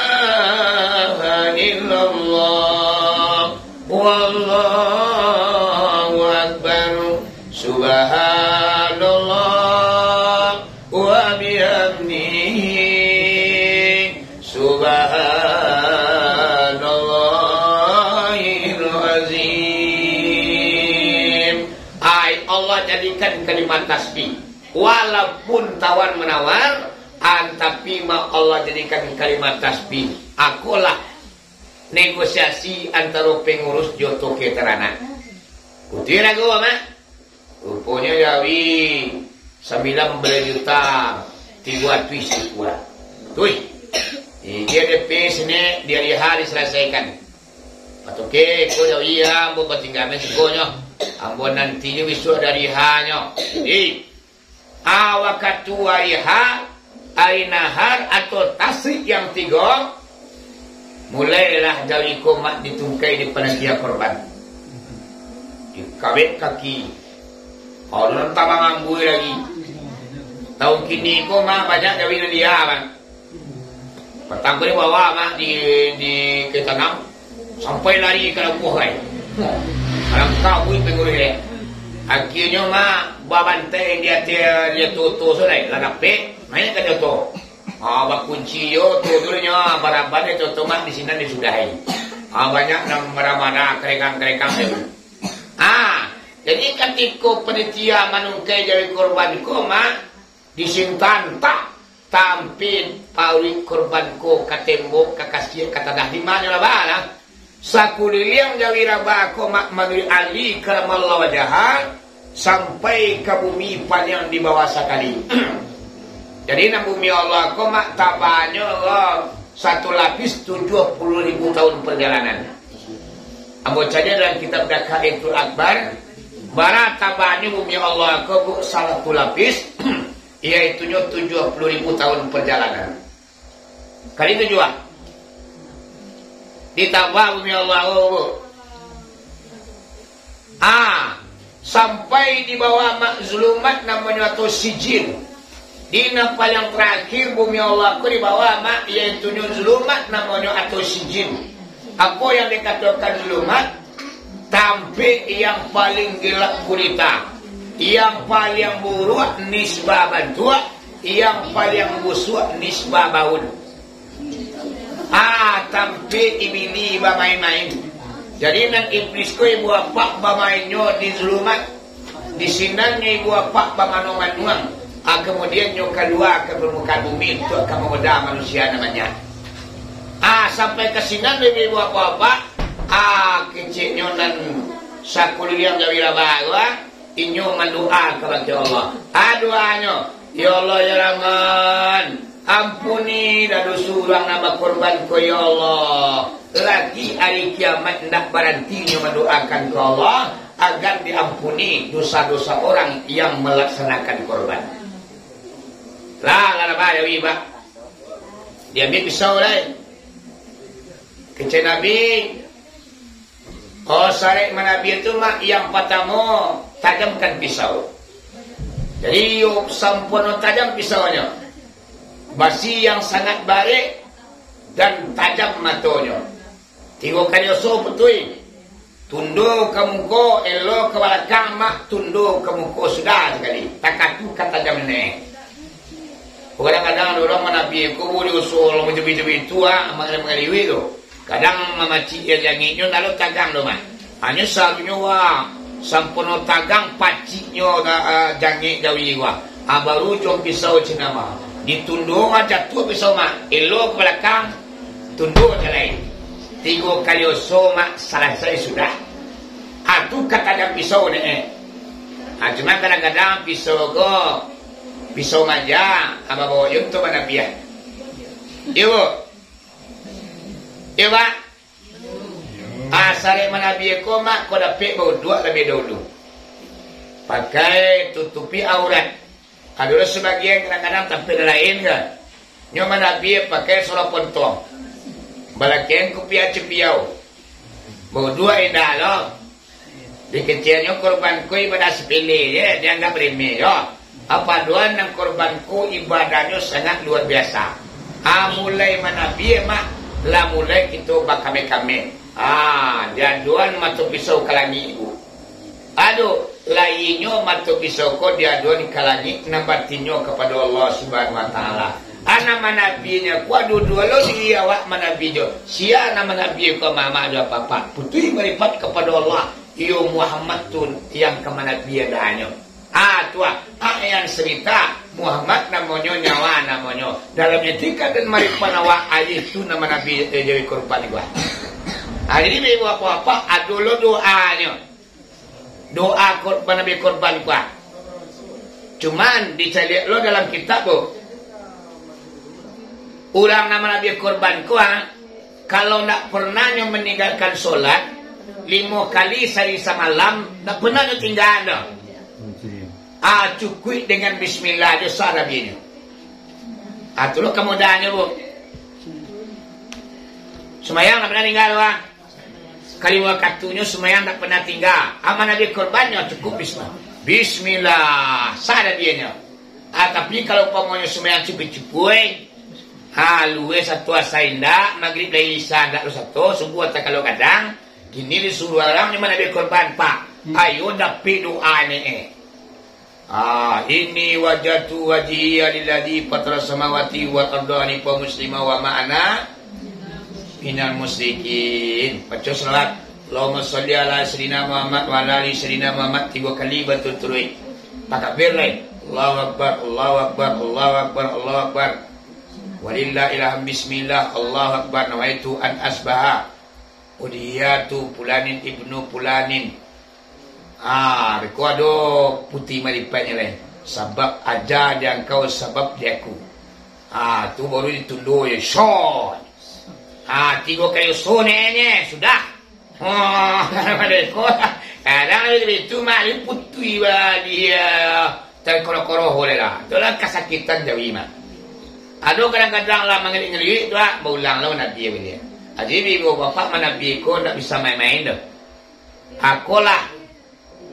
illallah, wallahu akbar. Subhanallah wa bihamdihi, subhanallahil azim. Ai, Allah jadikan kalimat tasbih. Walaupun tawar-manawar, an, tapi mah Allah jadikan kalimat tasbih. Akolah negosiasi antaro pangurus jo toke taranak. Putuih lagu, Mak. Ruponyo jawi sambilan baleh juta tigo ratuih sikua. Tuih. Ijin D P sini di hari H disalasaikan. Pak Toke, ko jawi ambo batingga mah sikonyo. Ambo nanti jo bisuak di hari H-nyo. Jadi, ah, wakatu hari H, hari nahar atau tasrik yang tigo, mulailah jawi ko mak ditungkai di panantian korban. Dikabek kaki. Kalau nan tabang ambui lagi. Tahun kini ko mak banyak jawi nan dia, Bang. Patang ko dibawa mak di, di ka tanam, sampai lari ka labuah ai. Alangkah buih pangurus dek. Akhirnyo, Mak, babantai di ateh, di oto tu lai, lah dapek, naik ka oto. Ah, bakunci yo oto tu nyo, baraban di oto, Mak, di sinan disudahi. Ah, banyak nan marah-marah, karekang-karekang tu. Ah, jadi katiko panitia manungkai jawi korban ko, Mak, disintan, tak, tampin paruik korban ko ka tembok, ka kasiak, ka tanah, di ma nyo raba lah. Sakuliliang jawi raba ko, Mak, manuruik Ali karamallahu wajhah, sampai ka bumi paliang di bawah sakali. Jadi, nan bumi Allah ko, Mak, tabanyo, Allah, satu lapis tujuah puluah ribu tahun perjalanan. Ambo cari dalam kitab Daqaiqul Akbar, bara tabanyo bumi Allah ko, Bu, saratu lapis, yaitunyo tujuah puluah ribu tahun perjalanan. Kali tujuah. Ditambah bumi Allah ko, Bu. Ah, sampai di bawah, Mak, zulumat namonyo atau sijin. Di nan paliang tarakhir bumi Allah ko di bawah, Mak, yaitunyo zulumat namonyo atau sijin. Apo yang dikatokan zulumat? Tampek yang paling gelap gulita, yang paling buruak nisbah bantuak, yang paling busuak nisbah baun. Ah, tampek ibili bamain-main. Jadi, nan iblis ko ibu apak bamainnyo di zulumat, di sinannyo ibu apak bamanuang-manuang. Ah, kamudian nyo kalua ka parmukaan bumi, untuak ka magoda manusia nan banyak. Ah, sampai ka sinan ibu apak-apak, ah, keceknyo nan sakuliliang jawi raba tu, ah, inyo mandoa kabake Allah. Ah, doanyo, "Ya Allah, ya Rahman, ampunilah doso urang nan bakorban ko, ya Allah." Lagi ari kiamaik ndak baranti inyo mandoakan ka Allah, agar diampuni dosa-dosa orang yang melaksanakan korban. Lah, lah, lah, bah, jawi, bah. Diambiak pisau lai. Kecek Nabi, oh, sarek manabi tu, Mak, yang patamo, tajamkan pisau. Jadi, yo sampono tajam pisaunyo. Basi yang sangat barek dan tajam matonyo. Tigo kali oso putui. Tundo ka muko, elo ka balakang, Mak, tundo ka muko sudah sakali. Takatu ka tajam ne. Kadang-kadang ado urang manabi ko buliah usul macam itu, ah, mangaliwik-mangaliwik tu. Kadang mamacik jangiknyo ndak lo tagang tu, Mak. Hanyo saharusnyo, wah, sampono tagang paciknyo, ah, jangik jawi, wah. Ah, baru ujuang pisau cina, Mak. Ditundo, ah, jatuah pisau, Mak. Elo ka balakang, tundo ka lai. Tigo kali oso, Mak, salasai sudah. Ah, tu ka tajam pisau ne, eh. Ah, cuma kadang-kadang pisau ko, pisau maja, ah, babaok jo untuak manabi, ah. Iyo, Bu. Iyo, Pak. Ah, sarek manabi ko, Mak, ko dapek bauduak labiah dahulu. Pakai tutupi aurat. Ado lo sabagian kadang-kadang tampek nan lain ka. Nyo manabi pakai solo pontong. Balakian kupiah cipiau. Bauduak indak lo. Dikeceknyo korban ko ibadah sapele je, dianggap remeh yo. Apo doan nan korban ko ibadahnyo sangat luar biasa. Ah, mulai manabi, Mak, lah mulai kito bakame-kame. Ah, diadoan mato pisau ka langik, Bu. Aduh, layinyo mato pisau ko diadoan ka langik, nan batinyo kapado Allah Subhanahu Wa Taala. Anak manabinyo ko, aduh, duo lo di awak manabi jo. Sia nan manabi ko, mamak jo apak-apak. Putui malipat kapado Allah. Iyo Muhammad tu yang ka manabi adahnyo. Ah, tu ah. Ah, yang cerita Muhammad namonyo, nyawa namonyo. Dalam etika dan marifat awak, ayah tu nan manabi, eh, jawi korban gua. Ah, jadi, ibu apak-apak, ado lo doanyo. Doa kor-, manabi korban gua. Cuman, dicaliak lo dalam kitab tu. Urang nan manabi korban ko, ah, kalau ndak pernah nyo maninggakan solat, limo kali sahari samalam, ndak pernah nyo tingga doh. Ah, cukuik dengan bismillah jo sah nabinyo. Ah, tu lo kamudahannyo, Bu. Sumayang ndak pernah tingga doh, ah. Kalimo wakatunyo sumayang ndak pernah tingga. Ah, manabi korbannyo cukuik bismillah. Bismillah, sah nabinyo. Ah, tapi kalau umpamonyo sumayang cipuik-cipuik, ha, luweh sato asa indak, magrib lai isya ndak lo sato, subuah takalo gadang, kini disuruah urang nyo manabi korban, Pak. Ayo dapek doa ni, eh. Ah, inni wajjahtu wajhiya lilladzi fatara samawati wal arda hanifan muslima wa ma ana minal musyrikin. Baco salawat. Allahumma shalli ala sayyidina Muhammad wa ala ali sayyidina Muhammad tigo kali baturuik-turuik. Takbir lai. Allahu Akbar, Allahu Akbar, Allahu Akbar, Allahu Akbar. Walillahil hamd, bismillah, Allahu Akbar, nawaitu an asbaha. Udhiyatu fulanin ibnu fulanin. Ah, beko ado puti malipatnyo lai. Sabab aja di angkau, sabab di aku. Ah, tu baru ditundo je. Shot. Ah, tigo kali sonenye, sudah. Oh, beko. Kadang itu mah putui baliau. Terkoroh-koroh boleh lah. Itulah kasakitan jawi mah. Ado kadang-kadang lah mangelilik-ngelilik tu lah, baulang lah manabi baliau. Jadi ibu bapak manabi ko ndak bisa main-main doh. Akolah,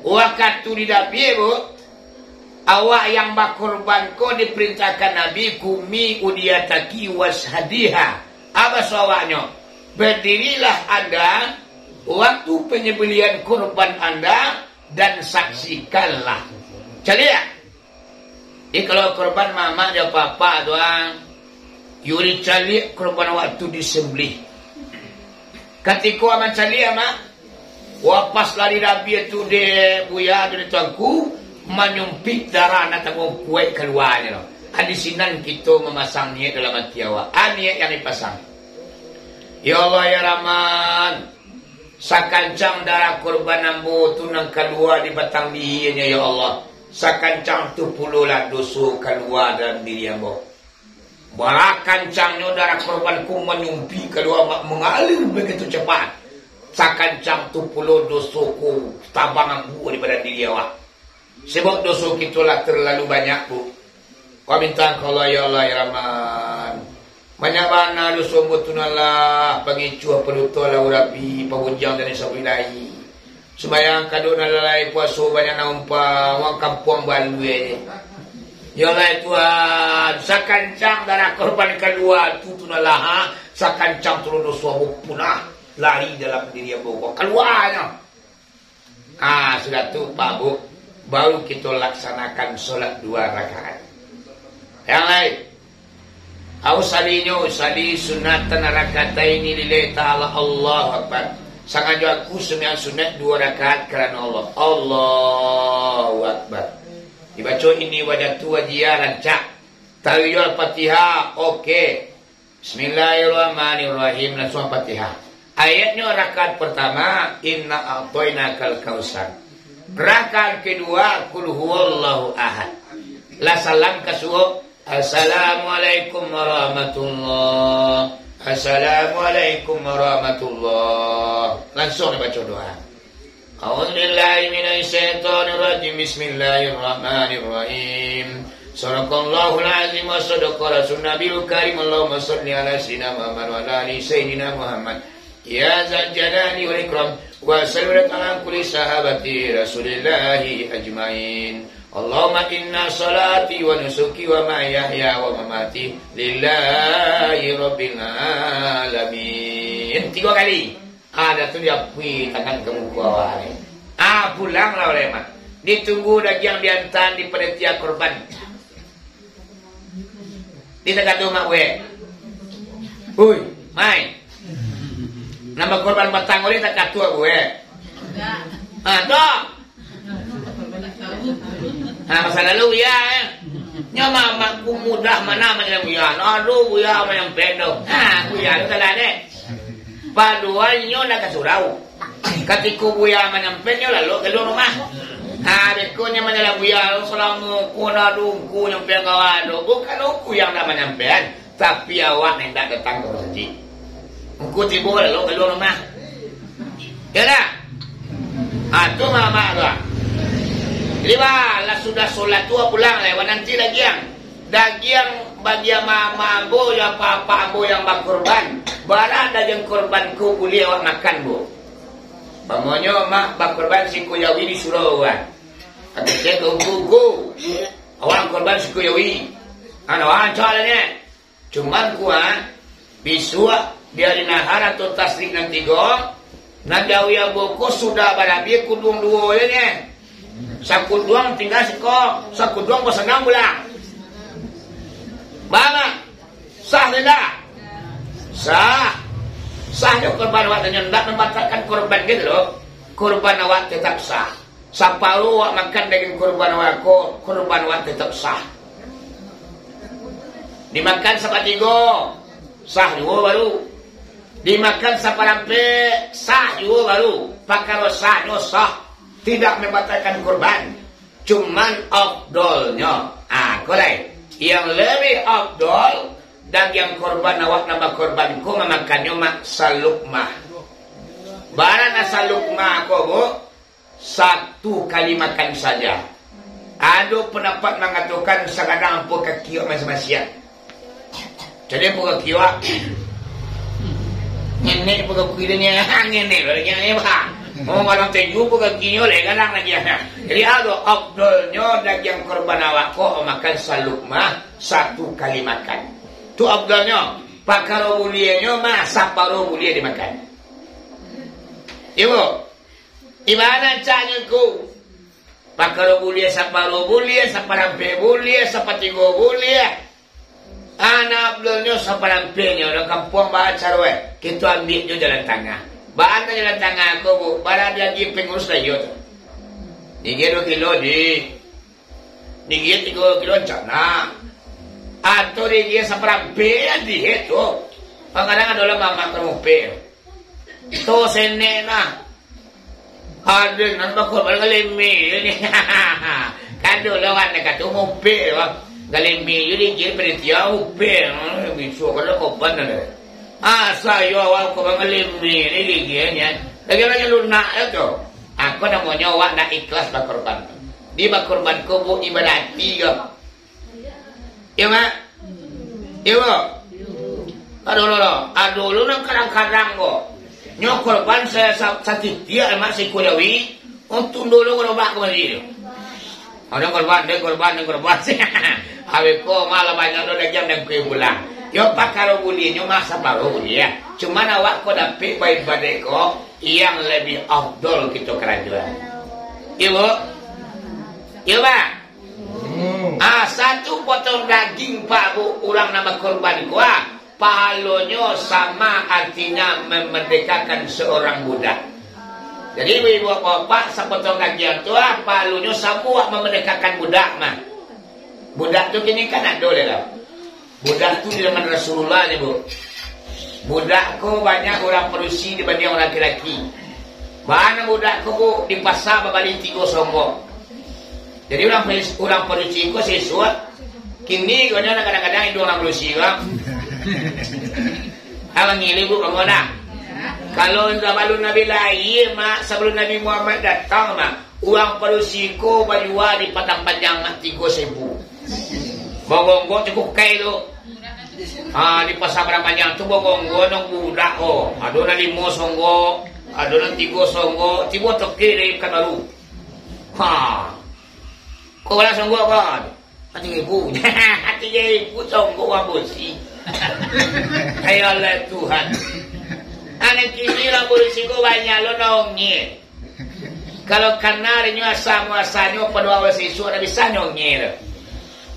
wakatu di Nabi, Bu, awak yang bakorban ko diperintahkan Nabi, "Kumi udiyataki washadiha." Apa sawaknyo? "Berdirilah anda waktu penyembelihan korban anda dan saksikanlah." Caliak. Jadi, kalau korban mamak jo apak-apak tu, ah, yo dicaliak korban waktu disembelih. Katiko amak caliak, amak, wapas lari Nabi tu dek buya tu dek tuanku, manyumpik darah nan tangguang kuaik kaluanyo tu. Ah, di sinan kito mamasang niat dalam ati awak. Ah, niat yang dipasang. Ya Allah, ya Rahman, sakancang darah korban ambo tu nan kalua di batang bihianyo, ya Allah, sakancang tu pulolah doso kalua dalam diri ambo. Bara kancangnyo darah korban ko manyumpik kalua, ma-, mangalir bagitu capat, sakancang tu pulo doso ko tabang ambuah di badan diri awak. Sabab doso kito lah terlalu banyak, Bu. Kau minta ka Allah, ya Allah, ya Rahman. Banyak bana doso ambo tu, Allah. Pangicuah, paduto, lau rapi, pabunjang dan sabuik lai. Sumbayang kadok nan lalai, puaso banyak nan umpa, wang kampuang balue. Ya Allah, ya Tuhan, sakancang darah korban kalua tu, tu Allah, ha? Sakancang tu doso ambo punah, lari dalam diri ambo, kaluanyo. Ah, sudah tu, Pak Bu, baru kito laksanakan solat dua rakaat. Yang lain, au salinyo, usali sunatan rakataini lillahi ta'ala, Allahu Akbar. Sangajo aku sumbayang sunat dua rakaat karano Allah. Allahu Akbar. Dibaco inni wajjahtu wajhiya rancak. Tawi Al-Fatihah, oke. Bismillahirrahmanirrahim. Langsung Fatihah. Ayatnyo rakaat pertama, "Inna a'thainakal kautsar." Rakaat kedua, "Qul huwallahu ahad." Lah salam ka suo, "Assalamualaikum warahmatullah. Assalamualaikum warahmatullah." Langsung dibaco doa. A'udzubillahi minasyaitonirrajim. Bismillahirrahmanirrahim. Sadaqallahul azim wa sadaqa rasulun nabiyul karim. Allahumma shalli ala sayyidina Muhammad wa ala ali sayyidina Muhammad. Ya zal jalali wal ikram. Wa sallim ala kulli sahabati Rasulillahi ajmain. Allahumma inna salati wa nusuki wa mahyaya wa mamati lillahi rabbil alamin. Tigo kali. Ah, dah tu diapui tangan ka muko awak ni. Ah, pulanglah uleh mak. Ditunggu dagiang diantaan di panitia korban. Di takatu mak gue. Hui, mai. Nambah korban batang uleh takatu gue. Ah, tu. Ha, masa lalu, Buya, eh. Nyo ma-, ma-, mudah mana manyalang Buya. Aduh, Buya manyampaian tu. Ha, Buya tu salah dek. Paduanyo nak ka surau. Katiko Buya manyampaian, nyo lalok kaluar rumah. Ha, beko nyo manyalang Buya, salamo ko nak dungku nyampai kawan tu. Bukan aku yang nak manyampaian. Tapi awak nan indak datang ka masajik. Ngku tibo lalu kaluar rumah. Yo dak? Ha, tu mamak tu, ah. Jadi, bah, lah sudah solat tu, pulang lah, awak nanti dagiang. Dagiang bagian mamak ambo, yo apak-apak ambo yang bakurban. Bara dagiang kurban ko buliah awak makan, Bu. Umpamonyo mak bakurban siko jawi di surau, kan. Kecek ka ungku-ungku. Awak kurban siko jawi. Kan awak rancak lah, nyo. Cuman kuat, bisuak di ari nahar atau tasrik nan tigo, Nan jauah ambo ko sudah barabiah kuduang duo je ni. Sakuduang tingga siko, sakuduang basanang pulang. Bana? Sah tidak? Sah. Sah jo kurban awak, tanyo ndak mambatalkan kurban gitu loh. Kurban awak tetap sah. Saparo awak makan dagiang kurban awak ko, kurban awak tetap sah. Dimakan sapatigo, sah juo baru. Dimakan saparampek, sah juo baru. Pakaro sahnyo sah, tidak mambatalkan kurban. Cuman afdolnyo, ah, ko lai. Yang lebih afdol, dagiang kurban awak nan bakurban ko mamakannyo mak salukmah. Bara nan salukmah ko, Bu? Satu kali makan saja. Ado pandapat mangatokan sakadang ampo kaki awak masiak-masiak. Jadi ampo kaki awak. Ngenek ampo kaki dia ni, ngenek lah dia ni, bah. Oh, malam tujuh ampo kakinyo lai gadang lagi. Jadi ado afdolnyo dagiang kurban awak ko makan salukmah satu kali makan. Tu afdolnyo. Pakaro buliahnyo mah saparo buliah dimakan. Iyo, Bu. Di ma carannyo ko? Pakaro buliah, saparo buliah, saparampek buliah, sapatigo buliah. Anak buliahnyo saparampeknyo, urang kampuang baa caro, eh? Kito ambiak jo jalan tangah. Baa nan jalan tangah ko, Bu? Bara diagiah pangurus lah iyo tu. Diagiah duo kilo, di. Diagiah tigo kilo, rancak nak. Atau diagiah saparampek, yo di tu. Kadang-kadang ado lah mamak ka rumah. Tu senek nah. Ado nan bakurban galeme ni. Kado lawan dek kato mupik, wah. Galeme yo dikira panitia mupik. Bisuak kalau kurban ado. Asa yo awak kurban galeme ni gigianyo. Lagi-lagi lunak yo tu. Ako namonyo awak ndak ikhlas bakurban. Di bakurban ko, Bu, ibadah ati ko. Iyo, Mak? Iyo, Bu? Aduh, lo, lo. Aduh, lo nan kadang-kadang ko. Nyo kurban sa-, sa-, satitiak, Mak, siko jawi. Untung dulu gerobak kamari tu. Ado kurban, ado kurban, ado kurban. Awak ko malah banyak lo dagiang nan kue pulang. Yo, pakaro buliahnyo mah saparo buliah. Cuman awak ko dapek baik badek ko, yang lebih afdol kito karajoan. Iyo, Bu? Iyo, Pak? Hmm. Ah, satu potong daging, Pak, Bu, urang nan bakurban ko, ah, pahalonyo sama, artinyo mamardekakan seorang budak. Jadi, ibu-ibu, bapak-bapak, sapotong daging tu, ah, pahalonyo samo mamardekakan budak mah. Budak tu kini kan ado lai lah. Budak tu di zaman Rasulullah ni, Bu. Budak ko banyak urang padusi dibandiang urang laki-laki. Bana budak ko, Bu, di pasa babali tigo songgok. Jadi urang padusi, urang padusi ko sisuak. Kini ko nyo kadang-kadang iduang urang padusi ko. Abang ngilu, Bu, kamu dah. Kalau sabalun Nabi lahia, Mak, sabalun Nabi Muhammad datang, Mak, urang padusi ko bajua di Padang Panjang, Mak, tigo saribu. Bagonggok cukuik kai tu. Ah, di Pasa Padang Panjang tu bagonggok nang budak ko. Ado nan limo songgok, ado nan tigo songgok, tibo toke dari Pekanbaru. Ha. Ko bara songgok ko? Tigo ribu. Tigo ribu songgok urang padusi. Hai Allah Tuhan. Anak kini urang padusi ko banyak lo nongil. Kalau kana inyo asa muasanyo pado awal sisuak, ndak bisa nyo ngir.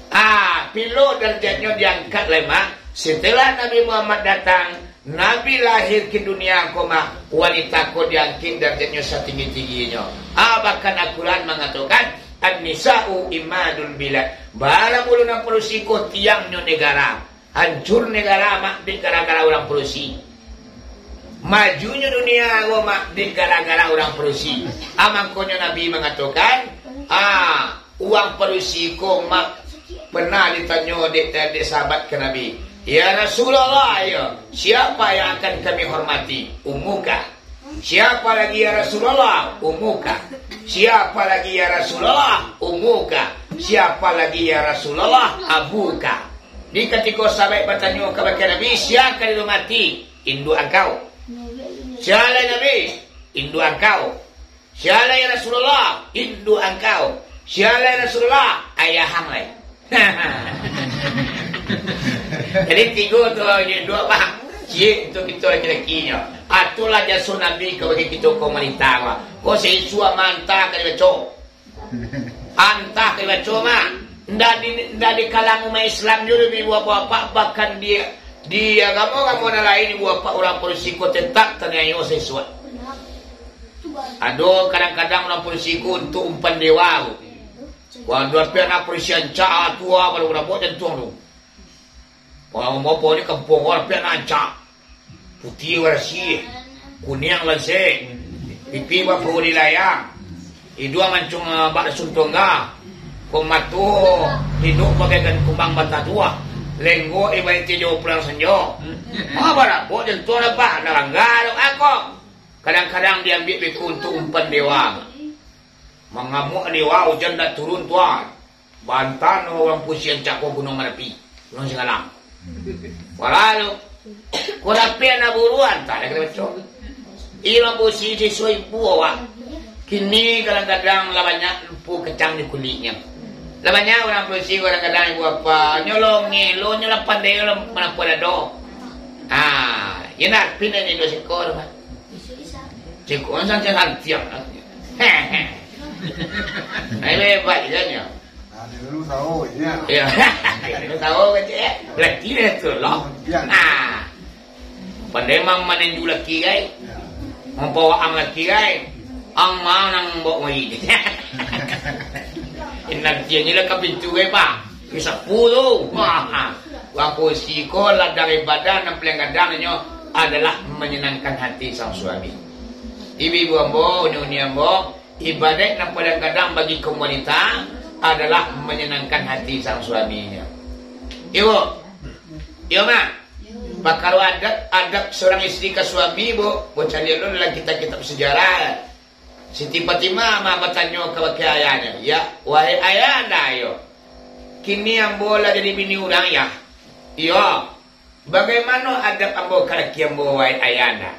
Ah, pilo darajatnyo diangkat lai, Mak. Setelah Nabi Muhammad datang, Nabi lahir ka dunia ko, Mak, wanita ko diangkek darajatnyo satinggi-tingginyo. Ah, bahkan Al-Quran mangatokan, "An-nisa'u imadul bilad." Bara mulu nan padusi ko tiangnyo negara. Hancur negara, Mak, dek gara-gara urang padusi. Majunyo dunia ko, Mak, dek gara-gara urang padusi. Ah, mangkonyo Nabi mangatokan, ah, urang padusi ko, Mak, pernah ditanyo dek, dek sahabat ka Nabi, "Ya Rasulullah, ya, siapa yang akan kami hormati? Ummuka." "Siapa lagi, ya Rasulullah?" "Ummuka." "Siapa lagi, ya Rasulullah?" "Ummuka." "Siapa lagi, ya Rasulullah?" "Abuka." Di katiko sahabat batanyo kabake Nabi, "Sia ka dihormati?" "Induak angkau." "Sia lai, Nabi?" "Induak angkau." "Sia lai, ya Rasulullah?" "Induak angkau." "Sia lai, ya Rasulullah?" "Ayahang lai." Jadi tigo tu, induak, Pak. Ciek tu kito laki-lakinyo. Atulah jaso Nabi ka bagi kito ko wanita ko. Ko saisuak mantah ka dibaco. Antah ka dibaco mah. Ndak di, ndak di kalangan umaik Islam juo doh, ibu bapak, bahkan di, di agamo-agamo nan lain, ibu bapak, urang padusi ko tetap taniayo saisuak. Ado kadang-kadang urang padusi ko untuak umpan dewa ko. Wah, ado ampia anak padusi ancak, tua, baru rabok jantuang tu. Urang apo ni kampuang, wah, ampia anak ancak. Putiah barasiah, kuniang lansek, pipi bak paruik layang, iduang mancung, ah, bak dasun tongga, ko mato tindok bagaikan kumbang batatuah, lenggok ibaraik tijo pulang sanjo. Ah, barabok jantuang dapat, ndak langga dek ako. Kadang-kadang diambiak beko untuak umpan dewa. Mangamuak dewa, ujan ndak turun, tuan. Bantan urang padusi ancak ko Gunuang Marapi, Gunuang Singgalang. Walalu, ko dapek anak buruak, antah lah ka dibaco. Urang padusi saisuak ibu awak. Kini kadang-kadang lah banyak lupo kacang di kuliknyo. Lah banyak urang padusi kadang-kadang ibu bapak, nyo lo ngelo, nyo lah pandai, nyo lah manapo dado. Ah, iyo nak pindah ni duo siko tu, Pak. Siko santiang-santiang lah. Hehe. Nah, hebat je nyo. Ah, dia dulu tahu, ya. Iyo. Dia dulu tahu kan, cik, eh? Berarti dia tu lah. Santiang. Nah. Pandai mam-, mananju laki, gai. Ya. Mampawaang laki, gai. Ang ma nang bawa mai. Inang tiang ni lah ka pintu, gai, Pak. Disapu tu. Wah. Urang padusi ko ladang ibadah nan paling gadang nyo adalah manyanangkan hati sang suami. Ibu-ibu ambo, uni-uni ambo, ibadah nan paling gadang bagi kaum wanita adalah manyanangkan hati sang suaminyo. Iyo. Iyo, Mak. Pakaro adab, adab seorang isteri ka suami, Bu, Bu caliak dulu dalam kitab-kitab sejarah. Siti Fatimah mah batanyo kabake ayahnyo, "Ya, wahai ayahanda, iyo, kini ambo lah jadi bini urang, ya. Iyo, bagaimana adab ambo ka laki ambo, wahai ayahanda?"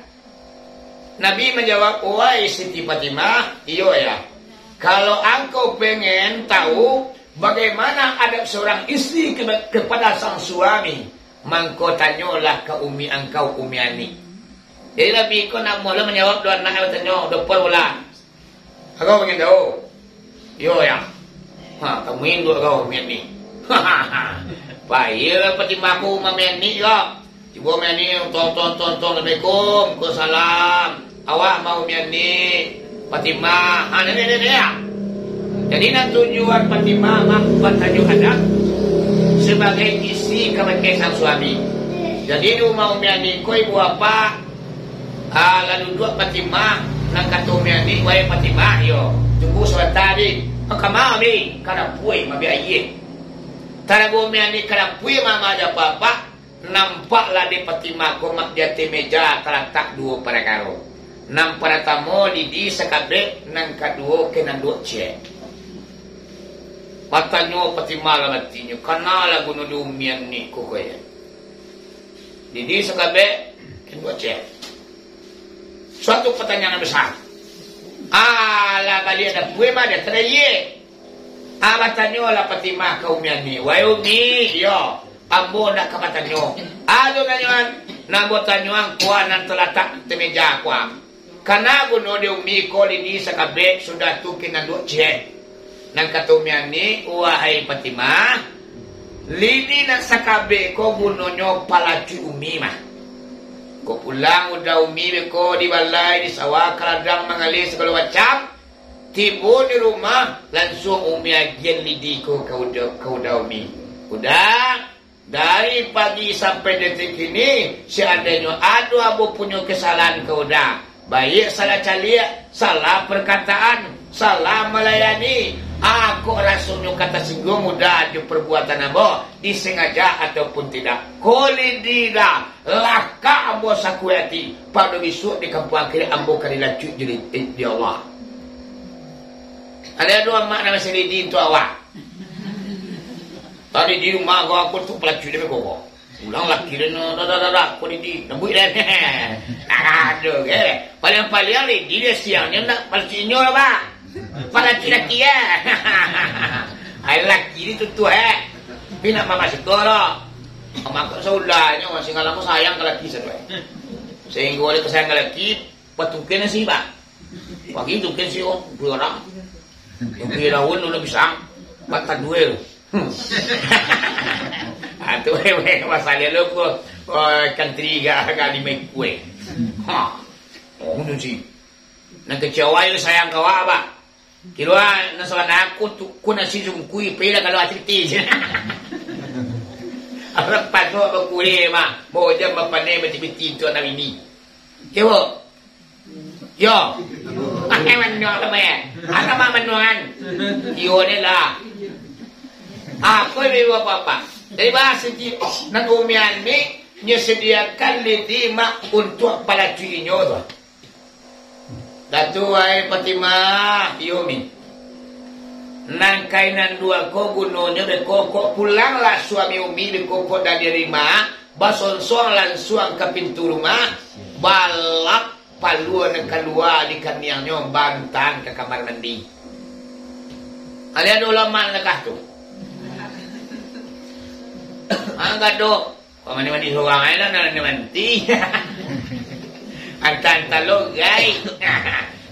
Nabi manjawab, "Wahai Siti Fatimah, iyo, ya. Kalau angkau pengen tahu bagaimana adab seorang isteri ke-, kepada sang suami, mangko tanyolah ka umi angkau, Umi Ani." Jadi, Nabi ko nak mula manjawab dua anak nan batanyo, dua puluh bulan. "Agak mangin tahu?" "Iyo, ya." "Ha, tamuin dulu agak Umi Ani." Paiyolah Fatimah ka rumah Umi Ani ko. Tibo Umi Ani, tong, tong, tong, tong, "Assalamualaikum." "Waalaikumsalam." "Awak ma Umi Ani?" "Fatimah." Ha, nene, nene, ya. Jadi, nan tujuan Fatimah mah batanyo adab sabagai isteri kabake sang suami. Jadi, di rumah Umi Ani ko, ibu bapak, ah, lah duduak Fatimah, nan kato Umi Ani, "Wahai Fatimah, iyo, tunggu sabanta, Bi." "Ah, kama, Bi?" "Ka dapua, maambiak aia." Tarago Umi Ani ka dapua, mama aja bapak, nampaklah dek Fatimah ko mak di ateh meja talatak duo parakaro. Nan paratamo, lidi sakabek, nan kaduo, kananduak ciek. Batanyo Fatimah dalam atinyo, "Kana lah guno di Umi Ani ko, ko, ya? Lidi sakabek, kananduak ciek." Suatu patanyaan nan basa. Alah, baliak dapua mah, dia tadayie. Ah, batanyolah Fatimah ka Umi Ani, "Wahai Umi, iyo, ambo ndak ka batanyo." "Ajo tanyoan?" "Nan ambo tanyoan, kua nan talatak di meja, kua. Kana guno di Umi ko lidi sakabek, sudah tu kananduak ciek?" Nan kato Umi Ani, "Wahai Fatimah, lidi nan sakabek ko gunonyo palacuik Umi mah. Ko pulang uda Umi beko di balai, di sawah, ka ladang mangaleh sagalo macam. Tibo di rumah, lansuang Umi agiah lidi ko ka uda, ka uda Umi. Uda, dari pagi sampai detik kini, seandainyo ado ambo punyo kesalahan ka uda, baiak salah caliak, salah perkataan, salah malayani, ah, kok rasonyo ka tasingguang uda jo perbuatan ambo, disengaja ataupun tidak. Ko lidi dah, lakak ambo sakue ati, pado bisuak di kampuang akhirat ambo ka dilacuik jo li-, eh, di Allah." Ado duo amak nan masih lidi untuak awak. Tadi di rumah ko, aku tu palacuik dia ko. Ulang laki dia, no, dah, dah, dah, dah, aku lidi, nembuik dia. Aduh, eh. Paling-paling lidi dia siangnyo nak palacuik inyo lah, bah. Palacuik laki, eh. Ai, laki ni tutuah, eh. Tapi nak mamak siko lo. Mako saulahnyo, singgalan ko sayang ka laki sadoe. Sahinggo oleh kasayang ka laki, batungke nasi, Pak. Pagi tungke nasi, oh, dua orang. Tungke daun, daun pisang. Buat taduel. Ah, tu, weh, weh, masalah lo ko, oh, kantri ga, ga di mekue. Ha. Oh, nasi. Nan kecewa yo sayang ka awak, Pak. Kiro nan sabana ko tu, ko nasi sungkui, pila kalau ati-ati. Lepas tu bakuri, Mak. Bawa jam bapanai, bati-bati tu anak bini. Kiro. Yo. Ahai manuang tu, Mak, yo. Agak Mak manuang kan? Iyo ni lah. Aku ni bapak-bapak. Jadi, bahas siti, nan umian ni, nyo sediakan lidi, Mak, untuk palacuinyo tu. Datu, wahai Fatimah, iyo, Umi. Nan kain nan duo ko gunonyo beko kok pulanglah suami Umi beko kok dari rumah, basonsuang lansuang ka pintu rumah, balap palua nan kalua di kaniangnyo, bantan ka kamar mandi. Alih ado ulama nan lakah tu. Angka do. Kok mandi-mandi surang ai lah, nak mandi. Antah-antah lo, gai.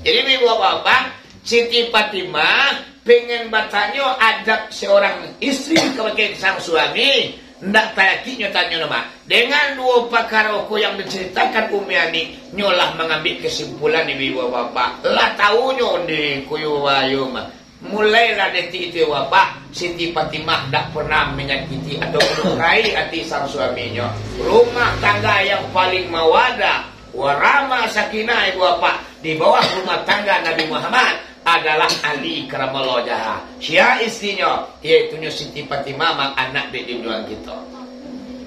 Jadi, ibu bapak, Siti Fatimah pengen batanyo adab seorang istri kabake sang suami, ndak talakiknyo tanyo nama. Dengan duo pakaro ko yang diceritakan Umi Ani, nyo lah mangambil kesimpulan, ibu bapak. Lah tahu nyo onde ko yo bayo mah. Mulailah detik itu, Bapak, Siti Fatimah dak pernah menyakiti atau melukai hati sang suaminyo. Rumah tangga yang paling mawadah, warahmah, sakinah, ibu bapak, di bawah rumah tangga Nabi Muhammad adalah Ali karamallahu wajhah. Sia istinyo, yaitunyo Siti Fatimah, mang anak dek junjuangan kito.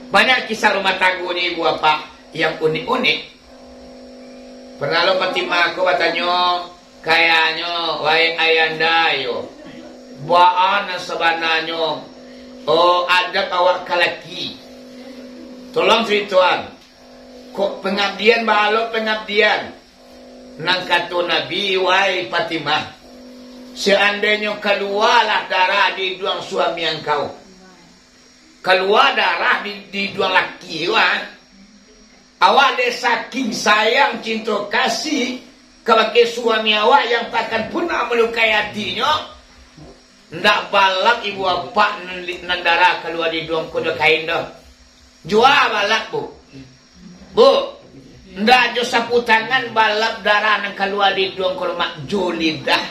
Banyak kisah rumah tanggonyo, ibu bapak, yang unik-unik. Pernah lo Fatimah ko batanyo, Kayanyo, wahai ayanda yo, baa nan sabananyo, oh, adab awak ka laki? Tolong caritoan, kok pangabdian baa lo pangabdian? Nan kato Nabi, wahai Fatimah, seandainyo kalualah darah di iduang suami angkau, kalua darah di, di iduang laki tu, ah. Awak dek saking sayang cinto kasih kabake suami awak yang takkan punah malukai atinyo, ndak balap ibu apak nan, nan darah kalua di iduang ko jo kain doh. Jua balap, Bu. Bu, ndak jo sapu tangan balap darah nan kalua di iduang ko, Mak, jo lidah.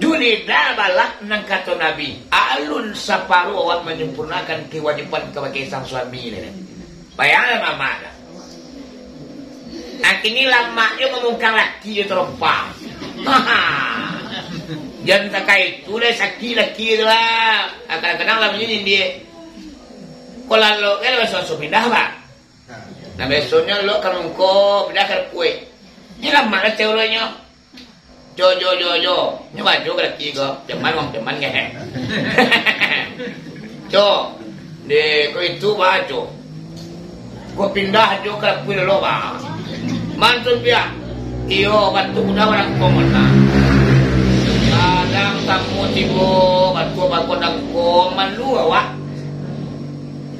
Jo lidah balap nan kato Nabi, alun saparo awak manyempurnakan kewajiban kabake sang suami ni. Bayangkan mamak dah. Nah, kini lamaknyo mamungkang laki jo tarompa. Jan takai tu lah sakik laki tu lah. Kadang-kadang lah bunyi dia. Kalau lo kan lah suami pindah, Pak. Nah, besoknyo lo ka mungko, pindah ka lepuik. Nyo lamak lah ceweknyo. Jo, jo, jo, jo. Nyo bajo ka laki ko. Jaman wang jaman kan. Jo. Dek ko itu bajo. Ko pindah jo ka lepuik lo, ba. Mantun pia. Iyo, batu udah barangkong mana. Kadang tamu tibo, batu bakon dangkong, malu awak.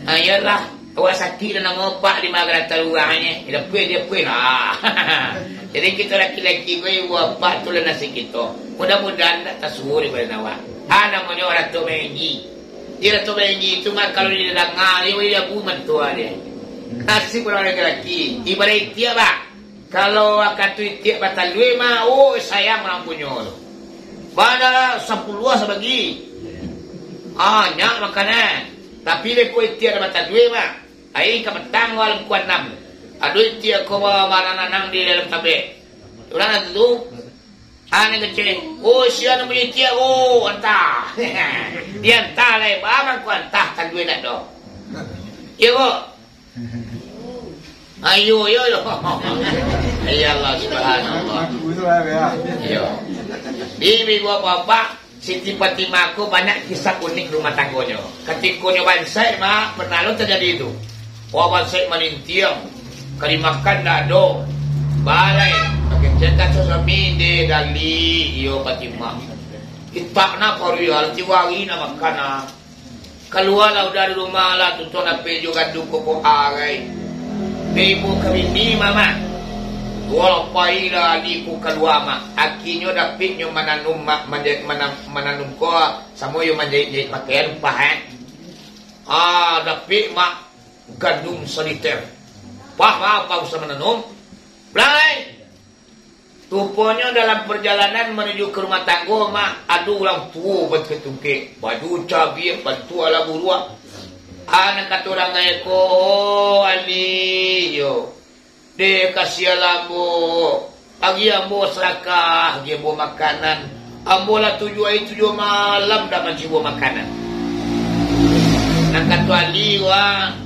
Ah, iyolah. Awak sakik dan namo pak di magarata urang ni. Dia pun, dia pun. Ah. Jadi, kita laki-laki ko, ibu apak tu lah nasib kita. Mudah-mudahan tak tasuruh daripada awak. Ha, namonyo Datuk Mengi. Dia Datuk Mengi tu mah kalau dia dengar, dia, dia bu mentua dia. Nasib orang laki-laki. Ibarat itiak, Pak. Kalau wakatu itiak batalue mah, oh, sayang urang punyo tu. Bana sapuluah sabagi. Ah, nyak makanan. Tapi beko itiak dah batalue mah. Ai ka petang malam kuanam. Aduh, itiak ko ba-, barananang di dalam tabek. Urang ado tu. Ah, nan kecek. Oh, sia nan punyo itiak, oh, antah. Diantah lai, ba mangko antah, talue nak doh. Iyo, Bu. Ayo, yo, yo. Ya Allah, subhanallah. Iyo. Di, ibu bapak, Siti Fatimah ko banyak kisah unik rumah tanggonyo. Katiko nyo bansaik, Mak, pernah lo tajadi tu. Wah, bansaik malintiang, ka dimakan ndak ado. Balai, pakecek kaso suami, dek dali, iyo Fatimah. Kitak na paruial, tiwari nak makan, ah. Kalualah uda dari rumah lah, tu tu dapek jo gandum koko arai. Dek ibu ka bini, Mak. Walah pailah Ali ko kalua, Mak. Akinyo dapeknyo mananum, Mak, manja-, manam-, mananum ko, samo yo manjahit-jahit pakaian, pah, eh. Ah, dapek, Mak, gandum saliter. Pah, Mak, pah usah mananum. Pulang, eh. Ruponyo dalam parjalanan manuju ka rumah tanggo, Mak, ado urang tuo batungkek-tungkek, baju cabiak, bantuak lah buruak. Ah, nan kato urang gaek ko, "Oh, Ali, yo. Deh, kasianlah ambo. Agiah ambo sadakah, agiah ambo makanan. Ambo lah tujuah ari tujuah malam ndak mancibo makanan." Nan kato Ali, wah,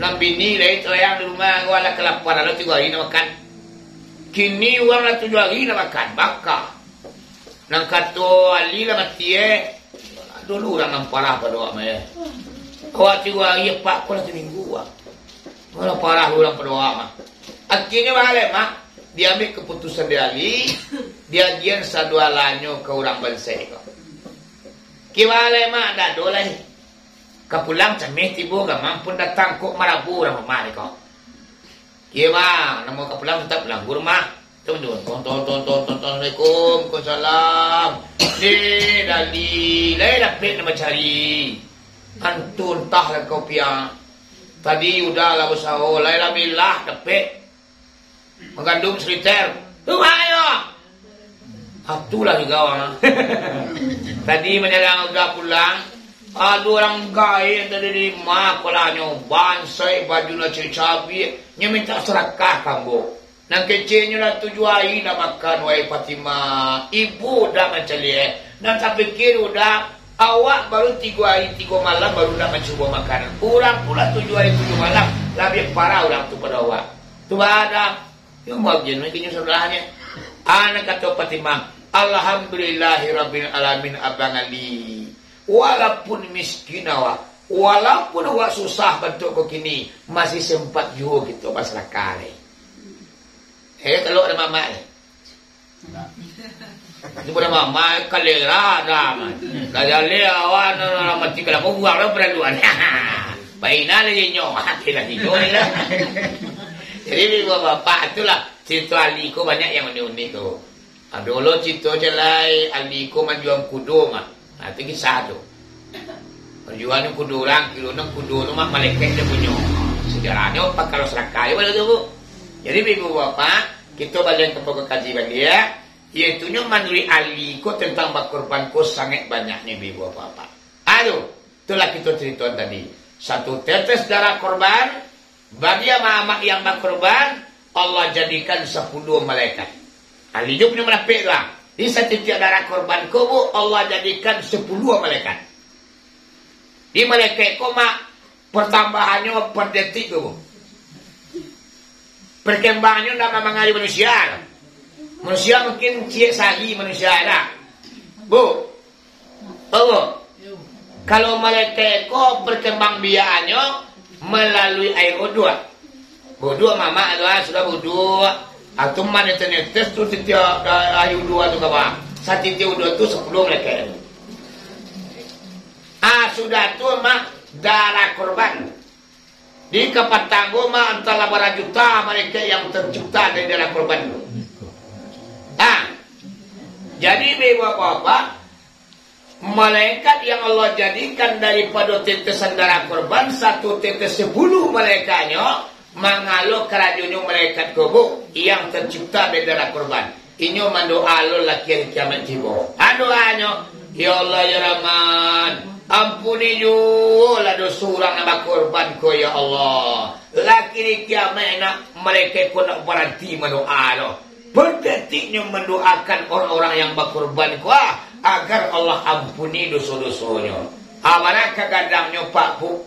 nan bini lai tabayang di rumah, wah, lah kalaparan, lah tigo ari ndak makan. Kini urang lah tujuah ari ndak makan, baka. Nan kato Ali lah mati, eh. Dulu urang nan parah pado awak mah, eh. Awak tigo ari, apak ko lah saminggu, ah. Malah parah urang pado awak mah. Akhirnyo, baa lai, Mak, diambiak kaputusan dek Ali, diagiahan sadoalahnyo ka urang bansaik ko. Kibaa lai, Mak, ndak ado lai. Ka pulang cameh tibo, gamang pun datang, kok marabu urang rumah ni ko. Iyo, Bang. Namo ka pulang, tatap pulang ka rumah. Tonton, tonton, tonton, tonton. Assalamualaikum, waalaikumsalam. Deh, Dali, lai dapek nan bacari. Antu antahlah kau piak. Tadi udah lah basao, lai lah bilah dapek. Manggandum saliter. Rumah ayo. Atulah juo urang. Tadi manyalang udah pulang, ado urang gaek tadi di ma kolahnyo, bansaik, baju nan cabiak-cabiak, nyo mintak sadakah ka ambo. Nan keceknyo lah tujuah ari ndak makan, wahai Fatimah. Ibu udah mancaliak, nan tapikir udah, awak baru tigo ari tigo malam baru ndak mancubo makanan. Urang tu lah tujuah ari tujuah malam, labiah parah urang tu pado awak. Tu baa dah. Yo, bagian lagi nyo sabalahnyo. Anak kato Fatimah, "Alhamdulillahirabbil alamin, Abang Ali. Walaupun miskin awak, walaupun awak susah bantuak ko kini, masih sempat juo kito basadakah lai." Eh, kalau ado mamak ni. Itu pun mamak kalera dah, man. Dah jaleh awak, nah, nah, nah, mati kalau kau buang lah peraluan. Baina lah inyo, hati lah inyo ni lah. Jadi, ibu bapak, itulah cerita Ali ko banyak yang unik-unik tu. Ado lo cerita je lai, Ali ko manjuang kudo mah. Nah, itu kisah tu. Manjuang kudo urang, kiro nan kudo tu mah malaikat dia punyo. Sejarahnyo, pakalo serakai, pada tu, Bu. Jadi, ibu bapak, kito balian ka pokok kaji baliak. Yaitunyo manuruik Ali ko tentang bakorban ko sangaik banyaknyo, ibu bapak-bapak. Aduh, itulah kito ceritoan tadi. Satu tetes darah korban, bagi amak-amak yang bakorban, Allah jadikan sapuluah malaikat. Ali jo punyo malapek tu lah. Di satitiak darah korban ko, Bu, Allah jadikan sapuluah malaikat. Di malaikat ko, Mak, partambahannyo per detik tu. Perkembangnyo ndak mamangaruhi manusia. Manusia mungkin ciek sari manusia ado. Bu, tahu, Bu? Kalau malaikat ko perkembangbiakannyo malalui air uduk. Uduk mamak tu, ah, sudah uduk. Ah, tu manetes-netes tu setiap, ah, air uduk tu ka bawah. Satitiak uduk tu sapuluah malaikat. Ah, sudah tu, Mak, darah korban. Di kapatanggo, Mak, antahlah bara juta malaikat yang tercipta dari darah korban tu. Nah, jadi, bapak-bapak, malaikat yang Allah jadikan daripado tetesan darah korban, satu tetes sapuluah malaikatnyo, mangalo karajonyo malaikat ko, Bu, yang tercipta dari darah korban. Inyo mandoa lo laki ari kiamaik tibo. Ha, doanyo, "Ya Allah, ya Rahman, ampuni juolah doso urang nan bakorban ko, ya Allah. Laki ari kiamaik nak malaikat ko nak baranti mandoa lo. Berdetiknyo mandoakan orang-orang yang bakorban ko, ah, agar Allah ampuni doso-dosonyo." Ha, bana ka gadangnyo, Pak, Bu.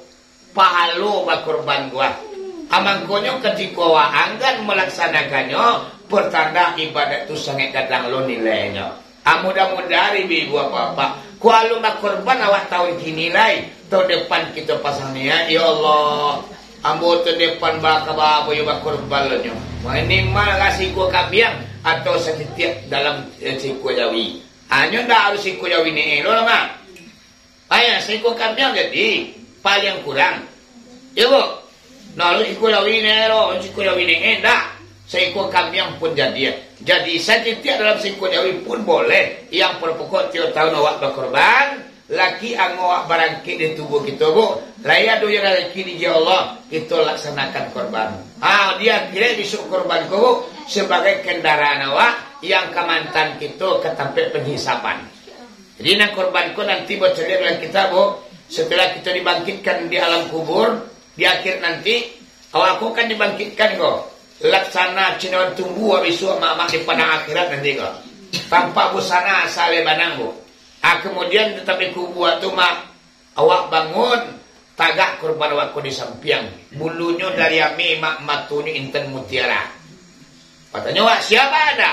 Pahalo bakorban ko. Amangkonyo katiko awak anggan malaksanakannyo, pertanda ibadat tu sangaik gadang lo nilainyo. Ah, mudah-mudahan ibu-ibu bapak-bapak, kok alun bakorban awak tahun kini lai, tahun depan kito pasang niat, "Ya Allah, ambo tahun depan ba-, ka ba-, bayo bakorban lo nyo. Minimal lah sikua kambiang atau satitiak dalam, eh, sikua jawi." Hanyo ndak harus sikua jawi ni lo lah, Mak. Ayah, saikua kambiang jadi, paliang kurang. Iyo, Bu? Nah, lu ikua jawi ne lo, ikua jawi ne, eh, ndak. Saikua kambiang pun jadi. Jadi, satitiak dalam saikua jawi pun boleh. Yang pokok tiok tahun awak bakorban, laki ango awak barangkek di tubuah kito, Bu. Lai ado yang razaki di Allah, kito laksanakan korban. Ha, di akhirat bisuak korban ko, Bu, sabagai kandaraan awak yang ka maantaan kito ka tampek panghisaban. Jadi, nan korban ko nanti bacaliak dalam kitab, Bu. Setelah kito dibangkitkan di alam kubur, di akhir nanti, awak ko kan dibangkitkan ko. Laksana cinawan tumbuah bisuak amak-amak di padang akhirat nanti ko. Tampak busana salai banang, Bu. Ah, kemudian di tapi kubur tu, Mak, awak bangun, tagak korban awak ko di sampiang. Bulunyo dari ameh, Mak, matonyo intan mutiara. Batanyo, "Wak, siapa Anda?"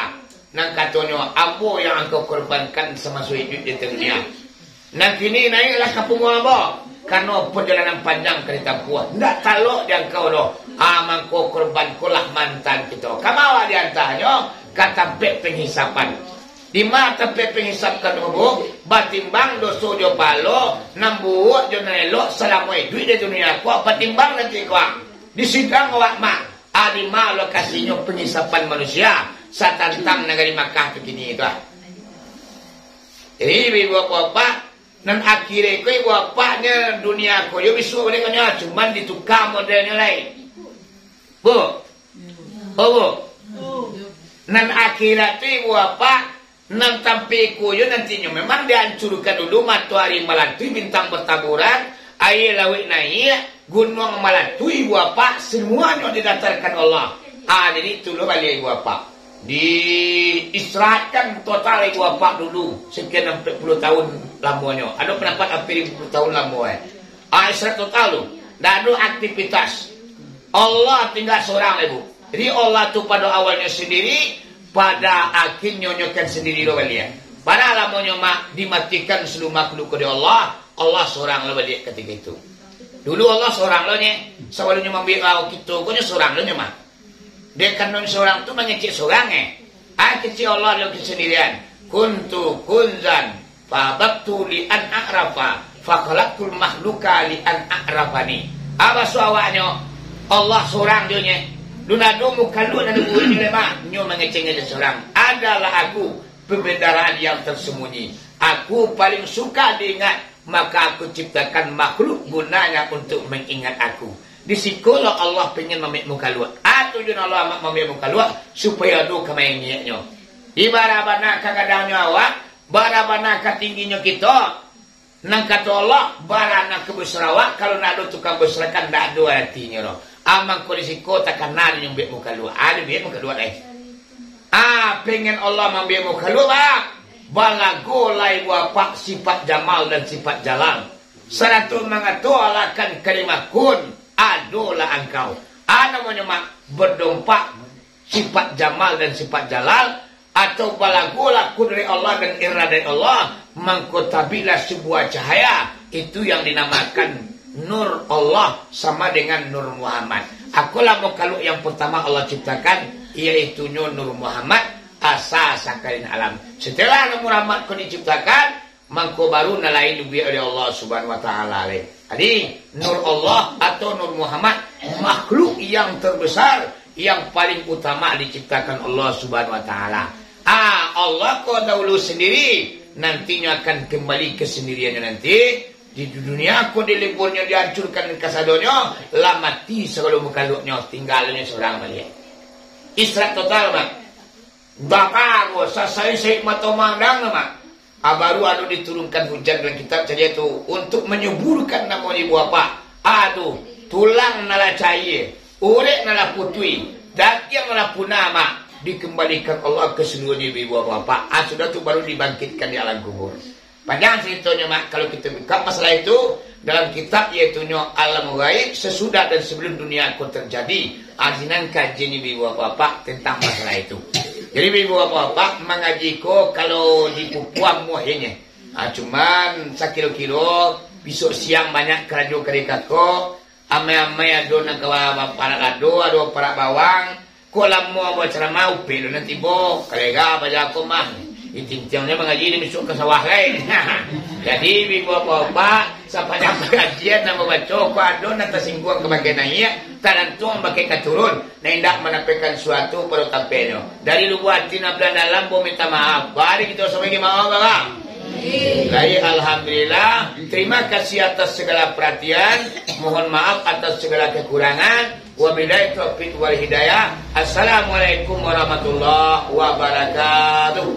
Nan katonyo, "Ambo yang angkau korbankan samaso iduik di dunia. Nan kini naiaklah ka pungguang ambo, karano pajalanan panjang ka ditampuah. Ndak talok di angkau doh." Ah, mangko korban ko lah maantaan kito. Ka ma awak diantaanyo? Ka tampek panghisaban. Di ma tampek panghisaban ko, Bu? Batimbang doso jo pahalo, nan buruak jo nan elok salamo iduik di dunia ko, batimbang nanti ko. Di sidang awak, Mak. Ah, di ma lokasinyo panghisaban manusia satantang nagari Makkah tu kini tu, ah. Jadi, ibu bapak-bapak, nan akhirat ko, ibu bapaknyo dunia ko yo bisuak baliak nyo, cuman dituka modelnyo lai. Bu? Oh, Bu? Nan akhirat tu, ibu bapak, nan tampek ko yo nantinyo memang dihancurkan dulu, matoari malantui, bintang bataburan, aia lauik naiak, gunuang malantui, ibu bapak, samuanyo didatarkan Allah. Ah, jadi tu lo baliak ibu bapak. Diistirahatkan total ibu bapak dulu, sekian ampek puluah tahun lamonyo. Ado pandapat ampia limo puluah tahun lamo, eh. Ah, istirahat total tu. Ndak ado aktivitas. Allah tinggal sorang, ibu. Jadi, Allah tu pado awalnyo sandiri, pada akhirnyo nyo kan sandiri lo baliak. Bara lamonyo, Mak, dimatikan saluruh makhluk ko dek Allah, Allah sorang lo baliak katiko itu. Dulu Allah sorang lo nyo, sabalumnyo mambuek kito ko nyo sorang lo nyo, Mak. Dek karano sorang tu mangecek sorang, eh. Ah, kecek Allah dalam kesendirian. "Kuntu kunzan, fahababtu li an a'rafa, fakhalaqtul makhluqa li an a'rafani." Ah, baso awaknyo, Allah sorang jo nyo. Dunado mukaluak nan buruak nyo lemah, nyo mangecek-ngecek sorang. "Adalah aku pembendaraan yang tersembunyi. Aku paling suka diingat, maka aku ciptakan makhluk gunanya untuk mengingat aku." Di siko lo Allah pengen mambuek mukaluak. Ah, tujuan Allah mambuek mukaluak, supayo ado ka maingiaknyo. Di bara bana ka gadangnyo awak, bara bana ka tingginyo kito, nan kato Allah, bara nan ka basuarakan, kalau ndak ado tukang basuarakan, ndak ado aratinyo doh. Ah, mangko di siko takana nyo mambuek mukaluak. Ah, dibuek mukaluak, eh. Ah, pengen Allah mambuek mukaluak, Bang. Balago lai ibu bapak sifat jamal dan sifat jalal. Sarato mangato alakan kalimah kun, adolah angkau. Ah, namonyo, Mak, badompak sifat jamal dan sifat jalal, atau balagolah kun dari Allah dan iradat dari Allah, mangko tabiklah sabuah cahaya, itu yang dinamakan Nur Allah sama dengan Nur Muhammad. Akolah mukaluak yang pertama Allah ciptakan, yaitunyo Nur Muhammad, asa sakalian alam. Setelah Nur Muhammad ko diciptakan, mangko baru nan lain dibuek oleh Allah Subhanahu wa Taala lai. Jadi, Nur Allah atau Nur Muhammad, makhluk yang terbesar, yang paling utama diciptakan Allah Subhanahu wa Taala. Ah, Allah ko dahulu sendiri, nantinyo akan kembali ke sendiriannya nanti. Di dunia ko dileburnyo, dihancurkan kasadonyo, lah mati sagalo mukaluaknyo, tinggalnyo sorang baliak. Istirahat total, Mak. Baka ko, sasai-sai mato mandang, Mak. Ah, baru anu diturunkan hujan dalam kitab caliak tu, untuk menyuburkan namo ibu bapak. Aduh, tulang nan lah caia, urek nan lah putuih, dagiang nan lah punah, Mak, dikembalikan Allah ka saluruhnyo ibu bapak. Ah, sudah tu baru dibangkitkan di alam kubur. Panjang caritonyo, Mak, kalau kito buka masalah itu dalam kitab, yaitunyo Alam Gaib sesudah dan sebelum dunia ko terjadi. Ah, sinan kajian ibu bapak-bapak tentang masalah itu. Jadi, ibu bapak-bapak, mangaji ko kalau di pupuang muahinnyo. Ah, cuman sakiro-kiro, bisuak siang banyak karajo ka di kako, amai-amai ado nan ka parak lado, ado parak bawang, ko lamo bacaramah, upek lo nan tibo, kalega bajago mah. Ditintiangnyo mangaji, dia masuk ka sawah lain. Jadi, ibu bapak-bapak, sapanjang pangajian nan babaco, kok ado nan tasingguang ka bagian naiak, talantuang bagian ka turun, nan indak manampaikan suatu pado tampeknyo. Dari lubuak ati nan bana dalam, ambo minta maaf. Bari kito sabagai maaf, Abang. Baik, alhamdulillah. Terima kasih atas segala perhatian. Mohon maaf atas segala kekurangan. Wabillahi taufiq wal hidayah. Assalamualaikum warahmatullahi wabarakatuh.